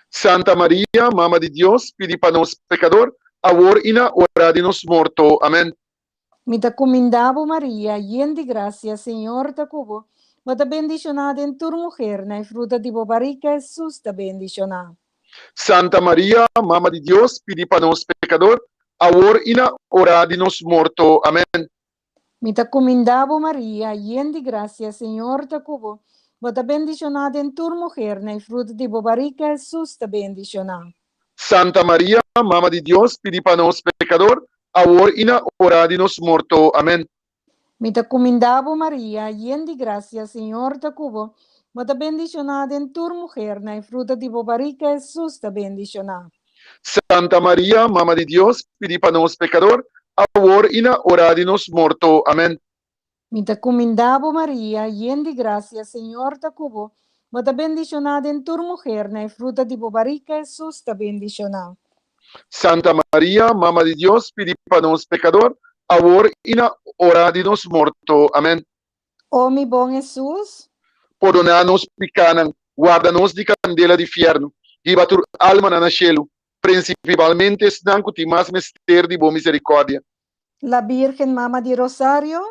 S2: Santa Maria, Mama di Dios, pidi pa nos pekador, awor i na ora di nos morto. Amen.
S3: Mi ta kumindá bo, Maria, yen di grasia, Señor ta ku bo. Bo ta bendishoná den tur muhernan, i fruta di bo barika, Hesus, ta bendishoná.
S2: Santa Maria, Mama di Dios, pidi pa nos pekador, awor i na ora di nos morto. Amen.
S3: Mi ta kumindá bo, Maria, yen di grasia, Señor ta ku bo. Bo ta bendishoná den tur muhernan, i fruta di bo barika, Hesus, ta bendishoná.
S2: Santa Maria, Mama di Dios, pidi pa nos pekador, awor i na ora di nos morto. Amen.
S3: Mi ta kumindá bo, Maria, yen di grasia, Señor ta ku bo. Bo ta bendishoná den tur muhernan, i fruta di bo barika, Hesus, ta bendishoná.
S2: Santa Maria, Mama di Dios, pidi pa nos pekador, awor i na ora di nos morto. Amèn.
S3: Mi ta kumindá bo, Maria, yen di grasia, Señor ta ku bo. Bo ta bendishoná den tur muhernan, i fruta di bo barika, Hesus, ta bendishoná.
S2: Santa Maria, Mama di Dios, pidi pa nos pekador, awor i na ora di nos morto. Amèn.
S3: O mi bon Hesus.
S2: Pordoná nos pikánan, warda nos di kandela di fièrnu, hiba tur almanan na shelu, prinsipibalmente esnan ku tin mas mester di bo miserikòrdia.
S3: La Birgen Mama di Rosario.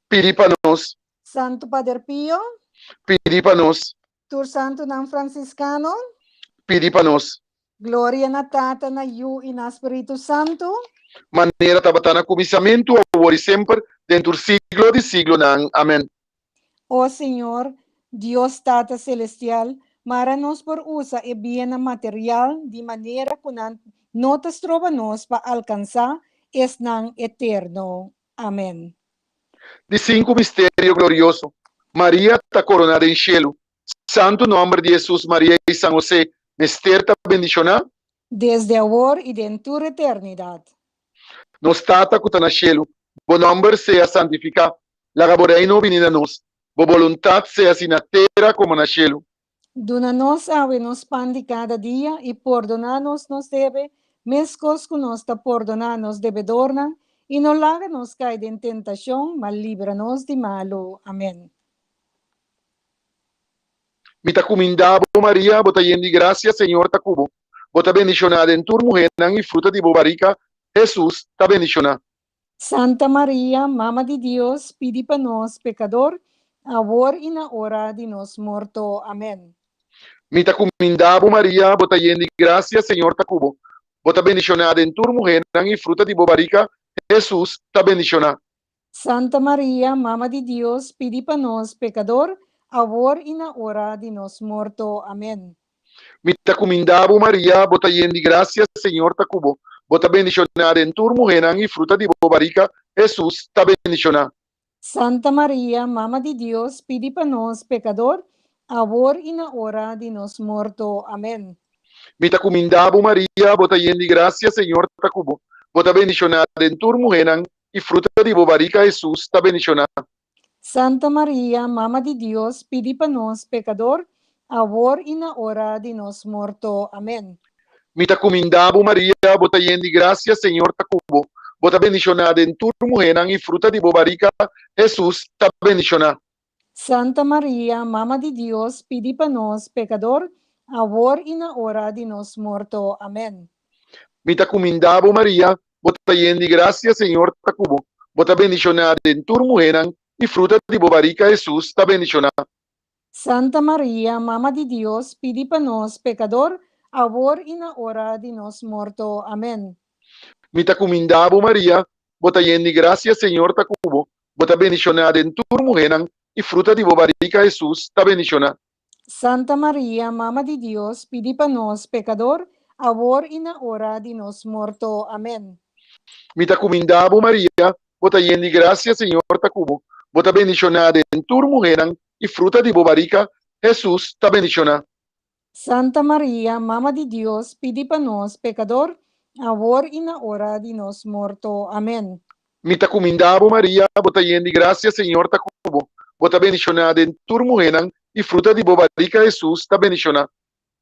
S2: Pidi pa nos.
S3: Santu Pader Pio.
S2: Pidi pa nos.
S3: Tur santunan fransiskano.
S2: Pidi pa nos.
S3: Gloria na Tata, na Yu i na Spiritu Santu.
S2: Manera tabata na kuminsamentu, awor i semper, den tur siglo di siglonan. Amen.
S3: O Señor, Dios Tata Celestial, mara nos por usa e biennan material di manera ku nan no ta stroba nos pa alkansá esnan eterno. Amen.
S2: Di sinku misterio glorioso, Maria ta koroná den shelu. Santu nòmber di Hesus, Maria i San Hosé mester ta bendishoná.
S3: Desde awor i den tur eternidat.
S2: Nos Tata ku ta na shelu, bo nòmber sea santifiká. Laga bo Reino bini na nos. Bo boluntat sea hasi na tera komo na shelu.
S3: Duna nos awe nos pan di kada dia i pordoná nos nos debe, meskos ku nos ta pordoná nos debedornan, i no laga nos kai den tentashon, ma libra nos di malu. Amèn.
S2: Mi ta kumindá bo, Maria, bo ta yen di grasia, Señor ta ku bo. Bo ta bendishoná den tur muhénan i fruta di bo barika, Hesus, ta bendishoná.
S3: Santa Maria, Mama di Dios, pidi pa nos pekador, awor i na ora di nos morto. Amèn.
S2: Mi ta kumindá bo, Maria, bo ta yen di grasia, Señor ta ku bo. Bo ta bendishoná den tur muhénan i fruta di bo barika, Hesus, ta bendishoná.
S3: Santa Maria, Mama di Dios, pidi pa nos pekador, awor i na ora di nos morto. Amèn.
S2: Mi ta kumindá bo, Maria, bo ta yen di grasia, Señor ta ku bo. Bo ta bendishoná den tur muhénan i fruta di bo barika, Hesus, ta bendishoná.
S3: Santa Maria, Mama di Dios, pidi pa nos pekador, awor i na ora di nos morto. Amèn.
S2: Mi ta kumindá bo, Maria, bo ta yen di grasia, Señor ta ku bo. Bo ta bendishoná den tur muhénan i fruta di bo barika, Hesus, ta bendishoná.
S3: Santa Maria, Mama di Dios, pidi pa nos pekador, awor i na ora di nos morto. Amèn.
S2: Mi ta kumindá bo, Maria, bo ta yen di grasia, Señor ta ku bo. Bo ta bendishoná den tur muhénan i fruta di bo barika, Hesus, ta bendishoná.
S3: Santa Maria, Mama di Dios, pidi pa nos pekador, awor i na ora di nos morto. Amèn.
S2: Mi ta kumindá bo, Maria, bo ta yen di grasia, Señor ta ku bo. Bo ta bendishoná den tur muhénan, i fruta di bo barika, Hesus, ta bendishoná.
S3: Santa Maria, Mama di Dios, pidi pa nos pekador, awor i na ora di nos morto. Amèn.
S2: Mi ta kumindá bo, Maria, bo ta yen di grasia, Señor ta ku bo. Bo ta bendishoná den tur muhénan, i fruta di bo barika, Hesus, ta bendishoná.
S3: Santa Maria, Mama di Dios, pidi pa nos pekador, awor i na ora di nos morto. Amèn.
S2: Mi ta kumindá bo, Maria, bo ta yen di grasia, Señor ta ku bo. Bo ta bendishoná den tur muhénan, i fruta di bo barika, Hesus, ta bendishoná.
S3: Santa Maria, Mama di Dios, pidi pa nos pekador, awor i na ora di nos morto. Amèn.
S2: Mi ta kumindá bo, Maria, bo ta yen di grasia, Señor ta ku bo. Bo ta bendishoná den tur muhénan, i fruta di bo barika, Hesus, ta bendishoná.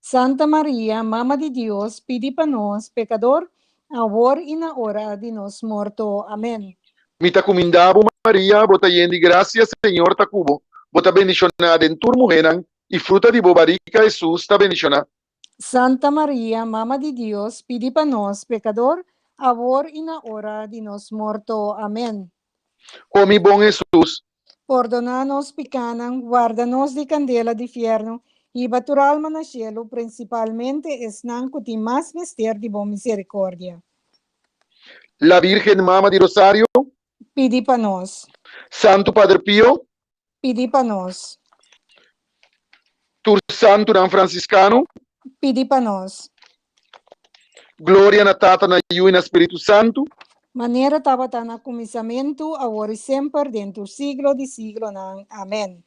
S3: Santa Maria, Mama di Dios, pidi pa nos pekador, awor i na ora di nos morto. Amèn.
S2: Mi ta kumindá bo, Maria, bo ta yen di grasia, Señor ta ku bo. Bo ta bendishoná den tur muhénan, i fruta di bo barika, Hesus, ta bendishoná.
S3: Santa Maria, Mama di Dios, pidi pa nos pekador, awor i na ora di nos morto. Amèn.
S2: O mi bon Hesus.
S3: Pordoná nos pikánan, warda nos di kandela di fièrnu, hiba tur alma na shelu, prinsipalmente esnan ku tin mas mester di bo miserikòrdia.
S2: La Virgen Mama di Rosario.
S3: Pidi pa nos.
S2: Santu Padre Pio.
S3: Pidi pa nos.
S2: Tur santunan fransiskano.
S3: Pidi pa nos.
S2: Gloria na Tata, na Yu i na Spiritu Santu.
S3: Manera tabata na kuminsamentu, awor i semper, den tur siglo di siglonan. Amèn.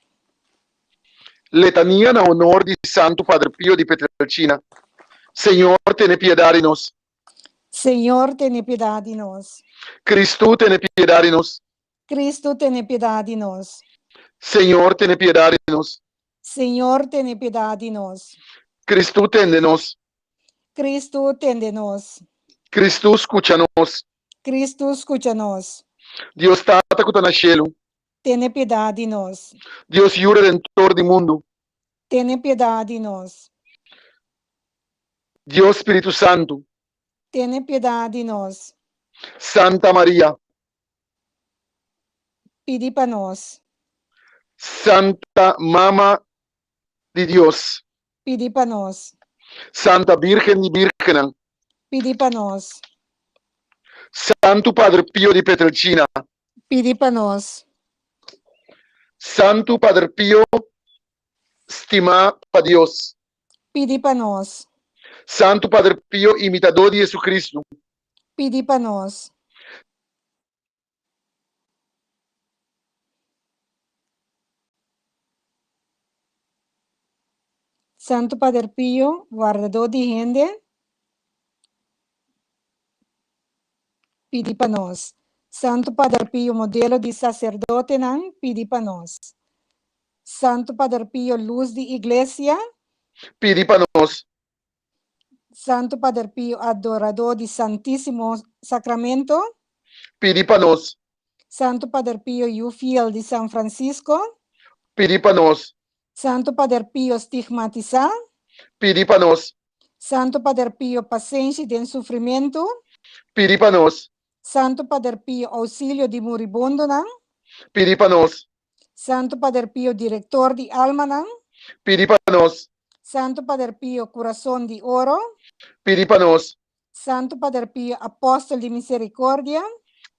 S2: Letania na honor di Santu Padre Pio di Pietrelcina. Señor. tene piedat di nos.
S3: Señor, tene piedat di nos.
S2: Kristu, tene piedat di nos.
S3: Kristu, tene piedat di nos.
S2: Señor, tene piedat di nos.
S3: Señor, tene piedat di nos.
S2: Kristu, tende nos.
S3: Kristu, tende nos.
S2: Kristu, skucha nos.
S3: Kristu, skucha nos.
S2: Dios Tata ku ta na shelu.
S3: Tene piedat di nos.
S2: Dios Yu Redentor di mundu.
S3: Tene piedat di nos.
S2: Dios Spiritu Santu.
S3: Tene piedat di nos.
S2: Santa Maria.
S3: Pidi pa nos.
S2: Santa Mama di Dios.
S3: Pidi pa nos.
S2: Santa Birgen di Birgennan.
S3: Pidi pa nos.
S2: Santu Padre Pio di Pietrelcina.
S3: Pidi pa nos.
S2: Santu Padre Pio stimá pa Dios.
S3: Pidi pa nos.
S2: Santu Padre Pio imitadó di Jesucristo.
S3: Pidi pa nos. Santu Pader Pio, wardadó di hende, pidi pa nos. Santu Pader Pio, modelo di saserdotenan, pidi pa nos. Santu Pader Pio, lus di Iglesia,
S2: Pidi pa nos.
S3: Santu Pader Pio, adoradó di Santísimo Sacramento,
S2: Pidi pa nos.
S3: Santu Pader Pio, yu fiel di San Francisco,
S2: Pidi pa nos.
S3: Santu Pader Pio, stigmatisá,
S2: Pidi pa nos.
S3: Santu Pader Pio, pasenshi den sufrimentu,
S2: Pidi pa nos.
S3: Santu Pader Pio, ousilio di muribundonan,
S2: Pidi pa nos.
S3: Santu Pader Pio, direktor di almanan,
S2: Pidi pa nos.
S3: Santu Pader Pio, kurason di oro,
S2: Pidi pa nos.
S3: Santu Pader Pio, apòstel di miserikordia,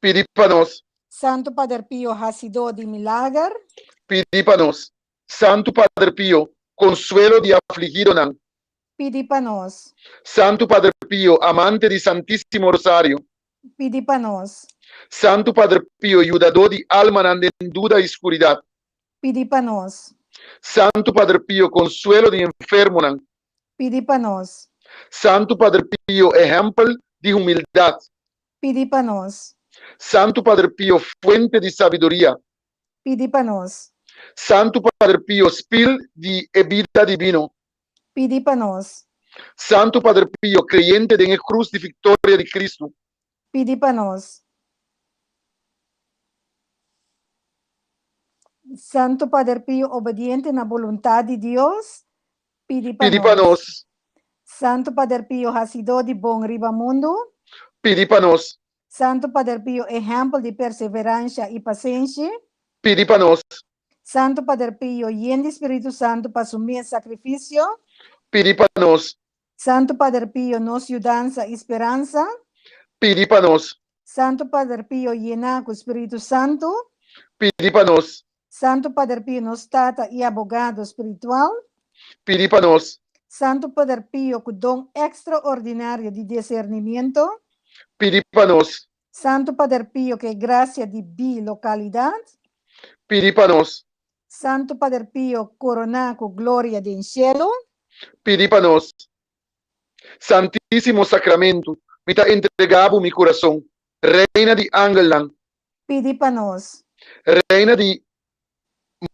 S2: Pidi pa nos.
S3: Santu Pader Pio, hasidó di milager,
S2: Pidi pa nos. Santu Pader Pio, konsuelo di afligidonan,
S3: Pidi pa nos.
S2: Santu Pader Pio, amante di Santísimo Rosario,
S3: Pidi pa nos.
S2: Santu Pader Pio, yudadó di almanan den duda i skuridat,
S3: Pidi pa nos.
S2: Santu Pader Pio, konsuelo di enfermonan,
S3: Pidi pa nos.
S2: Santu Pader Pio, ehèmpel di humildat,
S3: Pidi pa nos.
S2: Santu Pader Pio, fuente di sabiduria,
S3: Pidi pa nos.
S2: Santu Pader Pio, spil di e bida dibino,
S3: Pidi pa nos.
S2: Santu Pader Pio, kreyente den e krus di viktoria di Kristu.
S3: Pidi pa nos. Santu Pader Pio, obediente na boluntat di Dios, pidi pa
S2: Pidi pa
S3: nos.
S2: nos.
S3: Santu Pader Pio, hasidó di bon riba mundu.
S2: Pidi pa nos.
S3: Santu Pader Pio, ehèmpel di perseveransha i pasenshi.
S2: Pidi pa nos.
S3: Santu Pader Pio, yen di Spiritu Santu pa su mes sakrifisio.
S2: Pidi pa nos.
S3: Santu Pader Pio, nos yudansa i speransa.
S2: Pidi pa nos.
S3: Santu Pader Pio, yená ku Spiritu Santu.
S2: Pidi pa nos.
S3: Santu Pader Pio, nos Tata i Abogado spiritual.
S2: Pidi pa nos.
S3: Santu Pader Pio, ku don ekstraordinario di disernimiento.
S2: Pidi pa nos.
S3: Santu Pader Pio ku e grasia di bilokalidat.
S2: Pidi pa nos.
S3: Santu Pader Pio koroná ku gloria den shelu.
S2: Pidi pa nos. Santísimo Sakramentu, mi ta entregá bo mi kurason. Reina di angelnan.
S3: Pidi pa nos.
S2: Reina di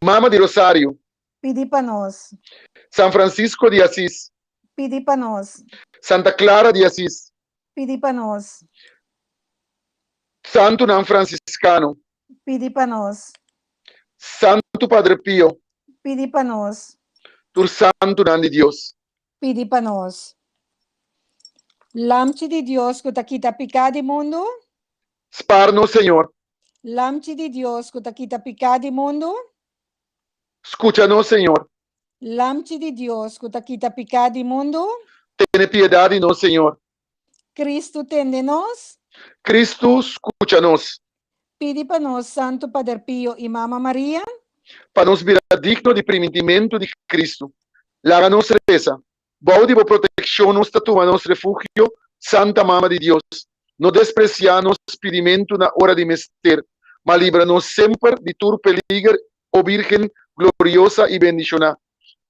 S2: Mama di Rosario.
S3: Pidi pa nos.
S2: San Francisco di Asis.
S3: Pidi pa nos.
S2: Santa Clara di Asis.
S3: Pidi pa nos.
S2: Santunan Franciscano.
S3: Pidi pa nos.
S2: Santu Padre Pio.
S3: Pidi pa nos.
S2: Tur santunan di Dios.
S3: Pidi pa nos. Lamchi di Dios ku ta kita piká di mundu.
S2: Spar nos, Señor.
S3: Lamchi di Dios ku ta kita piká di mundu.
S2: Skucha nos, Señor.
S3: Lamchi di Dios ku ta kita piká di mundu.
S2: Tene piedat di nos, Señor.
S3: Kristu tende nos.
S2: Kristu skucha nos.
S3: Pidi pa nos, Santu Pader Pio i Mama Maria.
S2: Pa nos bira digno di primintimentu di Kristu. Laga nos resa. Bou di bo protekshon nos ta tuma nos refugio, Santa Mama di Dios. No despresiá nos pidimentu na ora di mester, ma libra nos semper di tur peliger, o Bírgen gloriosa i bendishoná.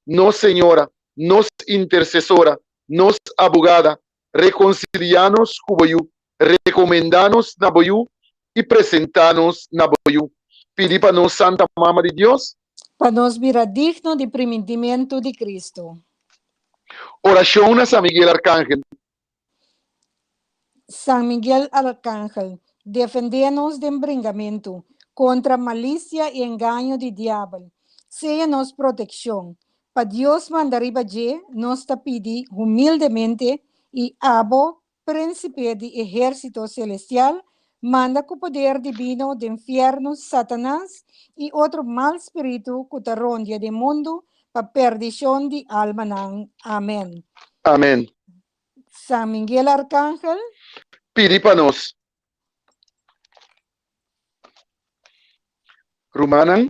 S2: Nos Señora, nos Intersesora, nos Abogada. Rekonsiliá nos ku bo Yu, rekomendá nos na bo Yu i presentá nos na bo Yu. Pidi pa nos, Santa Mama di Dios.
S3: Pa nos bira digno di primintimentu di Kristu.
S2: Orashon na San Miguel Arkangel.
S3: San Miguel Arkangel, defendé nos den bringamentu kontra malisia i engaño di diabel. Sea nos protekshon. Pa Dios manda riba dje, nos ta pidi humildemente, i abo, Prínsipe di ehérsito selestial, manda ku poder dibino den fièrnu Satanas i otro mal spiritu ku ta rondia den mundu pa perdishon di almanan. Amèn.
S2: Amèn.
S3: San Miguel Arkangel.
S2: Pidi pa nos. Rumannan,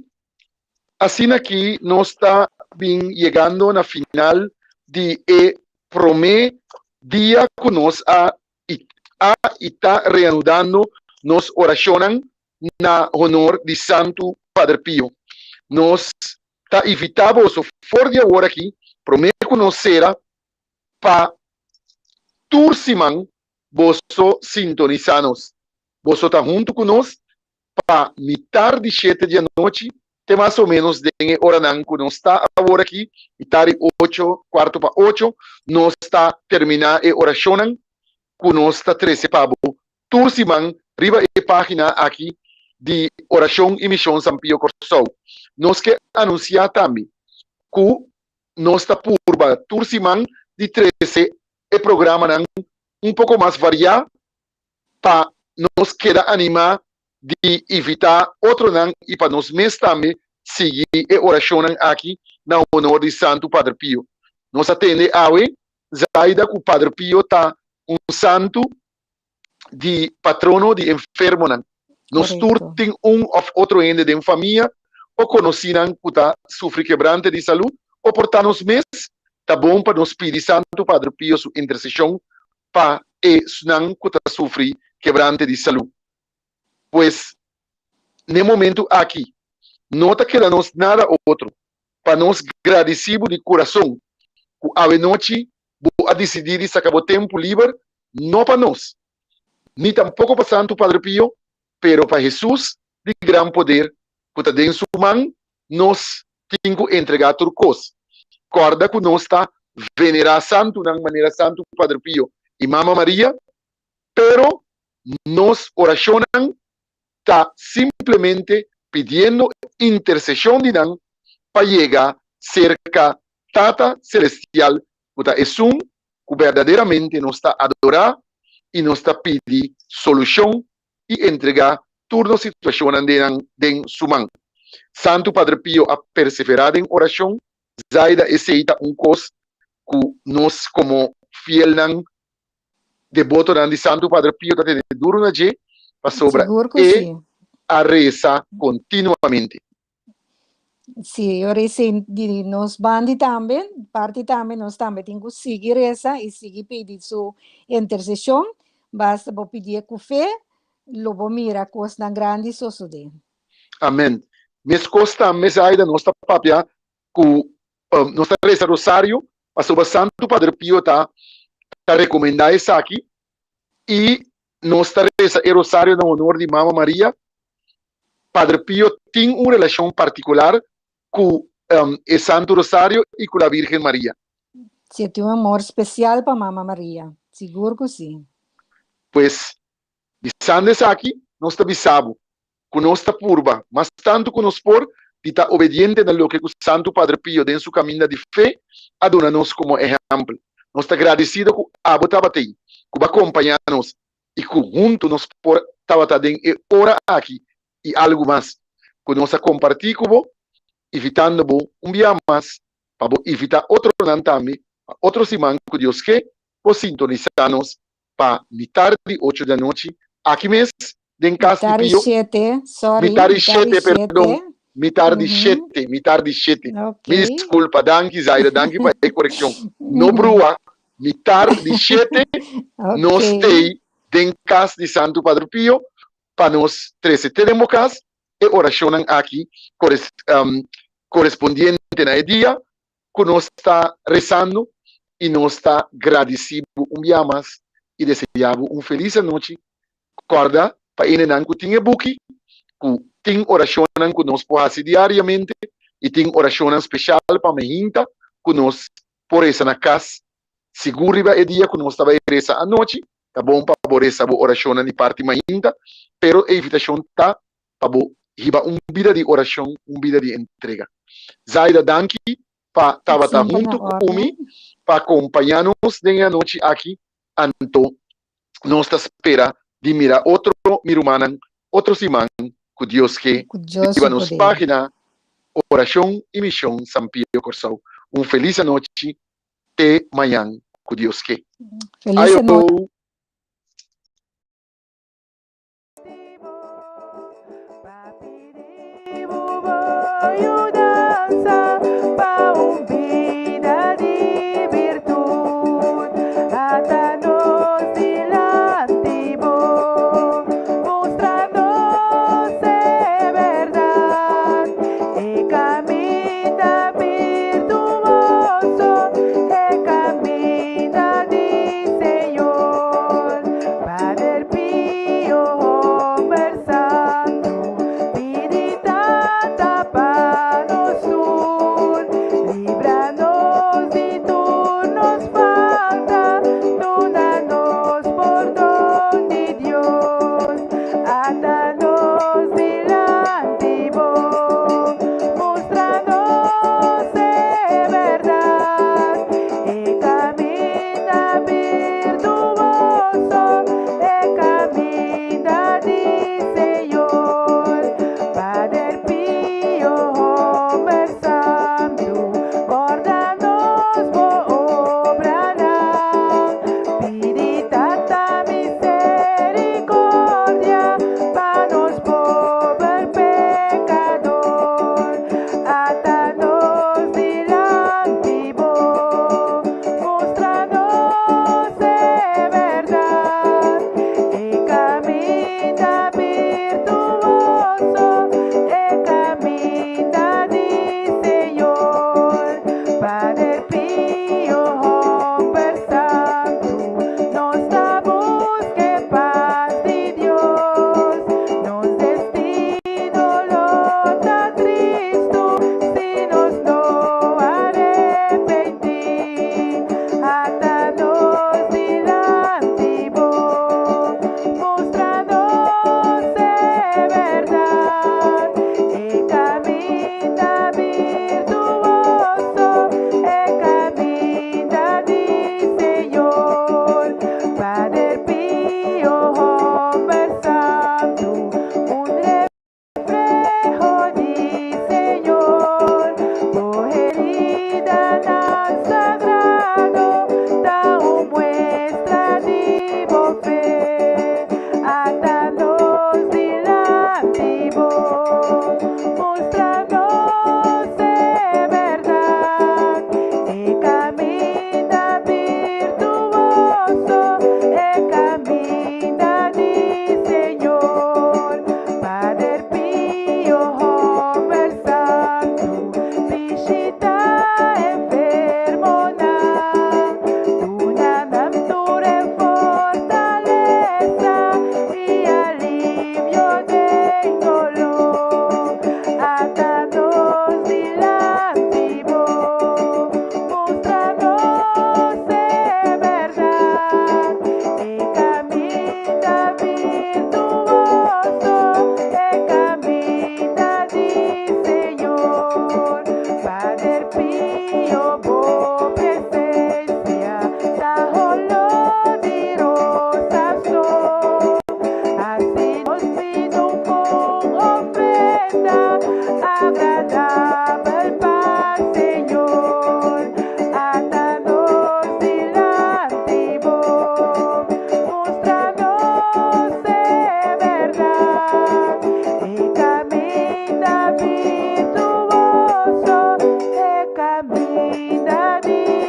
S2: asina ki nos ta bin yegando na final di e promé dia ku nos a a i ta reanudando nos orashonnan na honor di Santu Pader Pio. Nos ta invitá boso for di awor aki, promé ku nos sera, pa tur siman boso sintonisá nos. Boso ta huntu ku nos pa mitar di shete di anochi te mas o ménos den e oranan ku nos ta awor aki, mitar di ocho, kuarto pa ocho, nos ta terminá e orashonnan ku nos ta trese pa bo tur siman riba e página aki di Orashon i Mishon San Pio Kòrsou. Nos ke anunsiá tambe ku nos ta purba tur siman di trese e programanan un poko mas variá pa nos keda animá di invitá otronan i pa nos mes tambe sigui e orashonnan aki na honor di Santu Pader Pio. Nos a tende awe, Zaida, ku Pader Pio ta un santu di patrono di enfermonan. Nos tur tin un òf otro hende den famia o konosínan ku ta sufri kebrante di salú o por ta nos mes. Ta bon pa nos pidi Santu Pader Pio su interseshon pa esnan ku ta sufri kebrante di salú. Pues, n'e momentu aki no ta keda nos nada otro pa nos gradisí bo di kurason ku awenochi bo a disidí di saka bo tempu liber no pa nos, ni tampoko pa Santu Padre Pio, pero pa Hesus di gran poder ku ta den su man nos tin ku entregá tur kos. Kòrda ku nos ta venerá santunan manera Santu Padre Pio i Mama Maria, pero nos orashonnan ta simplemente pidiendo interseshon di nan pa yega serka Tata Selestial ku ta esun ku berdaderamente nos ta adorá i nos ta pidi solushon i entregá tur nos situashonnan den nan den su man. Santu Padre Pio a perseverá den orashon, Zaida esei ta un kos ku nos komo fielnan debotonan di Santu Padre Pio ta tene duru na dje pasobra
S3: Sigur ku
S2: e
S3: si.
S2: a resa kontinuamente.
S3: Sí, ora esei di nos bandi tambe, parti tambe, nos tambe tin ku sigui resa i sigui pidi su interseshon. Basta bo pidié ku fe, lo bo mira kosnan grandi sosodé.
S2: Amen. Meskos tambe, Zaida, nos ta papia ku nos ta resa rosario pasobra Santu Padre Pio ta ta rekomendá esaki i nos ta resa e rosario na honor di Mama Maria. Padre Pio tin un relashon partikular ku e Santu Rosario i ku la Virgen Maria.
S3: Si, e tin un amor spesial pa Mama Maria, sigur ku si.
S2: Pues, bisando esaki, nos ta bisa bo ku nos ta purba mas tantu ku nos por di ta obediente na loke ku Santu Padre Pio den su kaminda di fe a duna nos komo ehèmpel. Nos ta gradisido ku abo tabat'ei, ku bo a kompañá nos i ku huntu nos por tabata den e ora aki i algu mas ku nos a kompartí ku bo, invitando bo un bia mas pa bo invitá otronan tambe pa otro siman ku Dios ke bo sintonisá nos pa mitar di ocho di anochi aki mes den kas di
S3: Mitar di
S2: Pio.
S3: shete, sorry,
S2: Mitar di
S3: mitar di
S2: shete, perdon,
S3: shete.
S2: mitar di
S3: Mhm.
S2: shete, mitar di shete.
S3: Ok.
S2: Mi diskulpa, danki Zaida, danki pa e korekshon. No brua, mitar di shete nos
S3: Ok.
S2: tei den kas di Santu Padre Pio pa nos trese te den bo kas e orashonnan aki kores, um, korespondiente na e dia ku nos ta resando. i nos ta gradisí bo un bia mas i deseá bo un felis anochi. Kòrda pa enenan ku tin e buki ku tin orashonnan ku nos por hasi diariamente i tin orashonnan speshal pa mehinta ku nos por resa na kas. Sigur riba e dia ku nos ta bai resa anochi, ta bon pa bo resa bo orashonnan di parti mainta, pero e invitashon ta pa bo hiba un bida di orashon, un bida di entrega. Zaida, danki pa tabata
S3: Semper na
S2: huntu ku mi,
S3: orden.
S2: pa kompañá nos den e anochi aki. Anto nos ta spera di mira otro mi rumannan otro siman ku Dios ke
S3: Ku Dios
S2: riba
S3: su
S2: nos
S3: poder.
S2: página Orashon i Mishon San Pio Kòrsou. Un felis anochi te mañan ku Dios ke.
S3: Felis
S2: Ayo!
S3: anochi.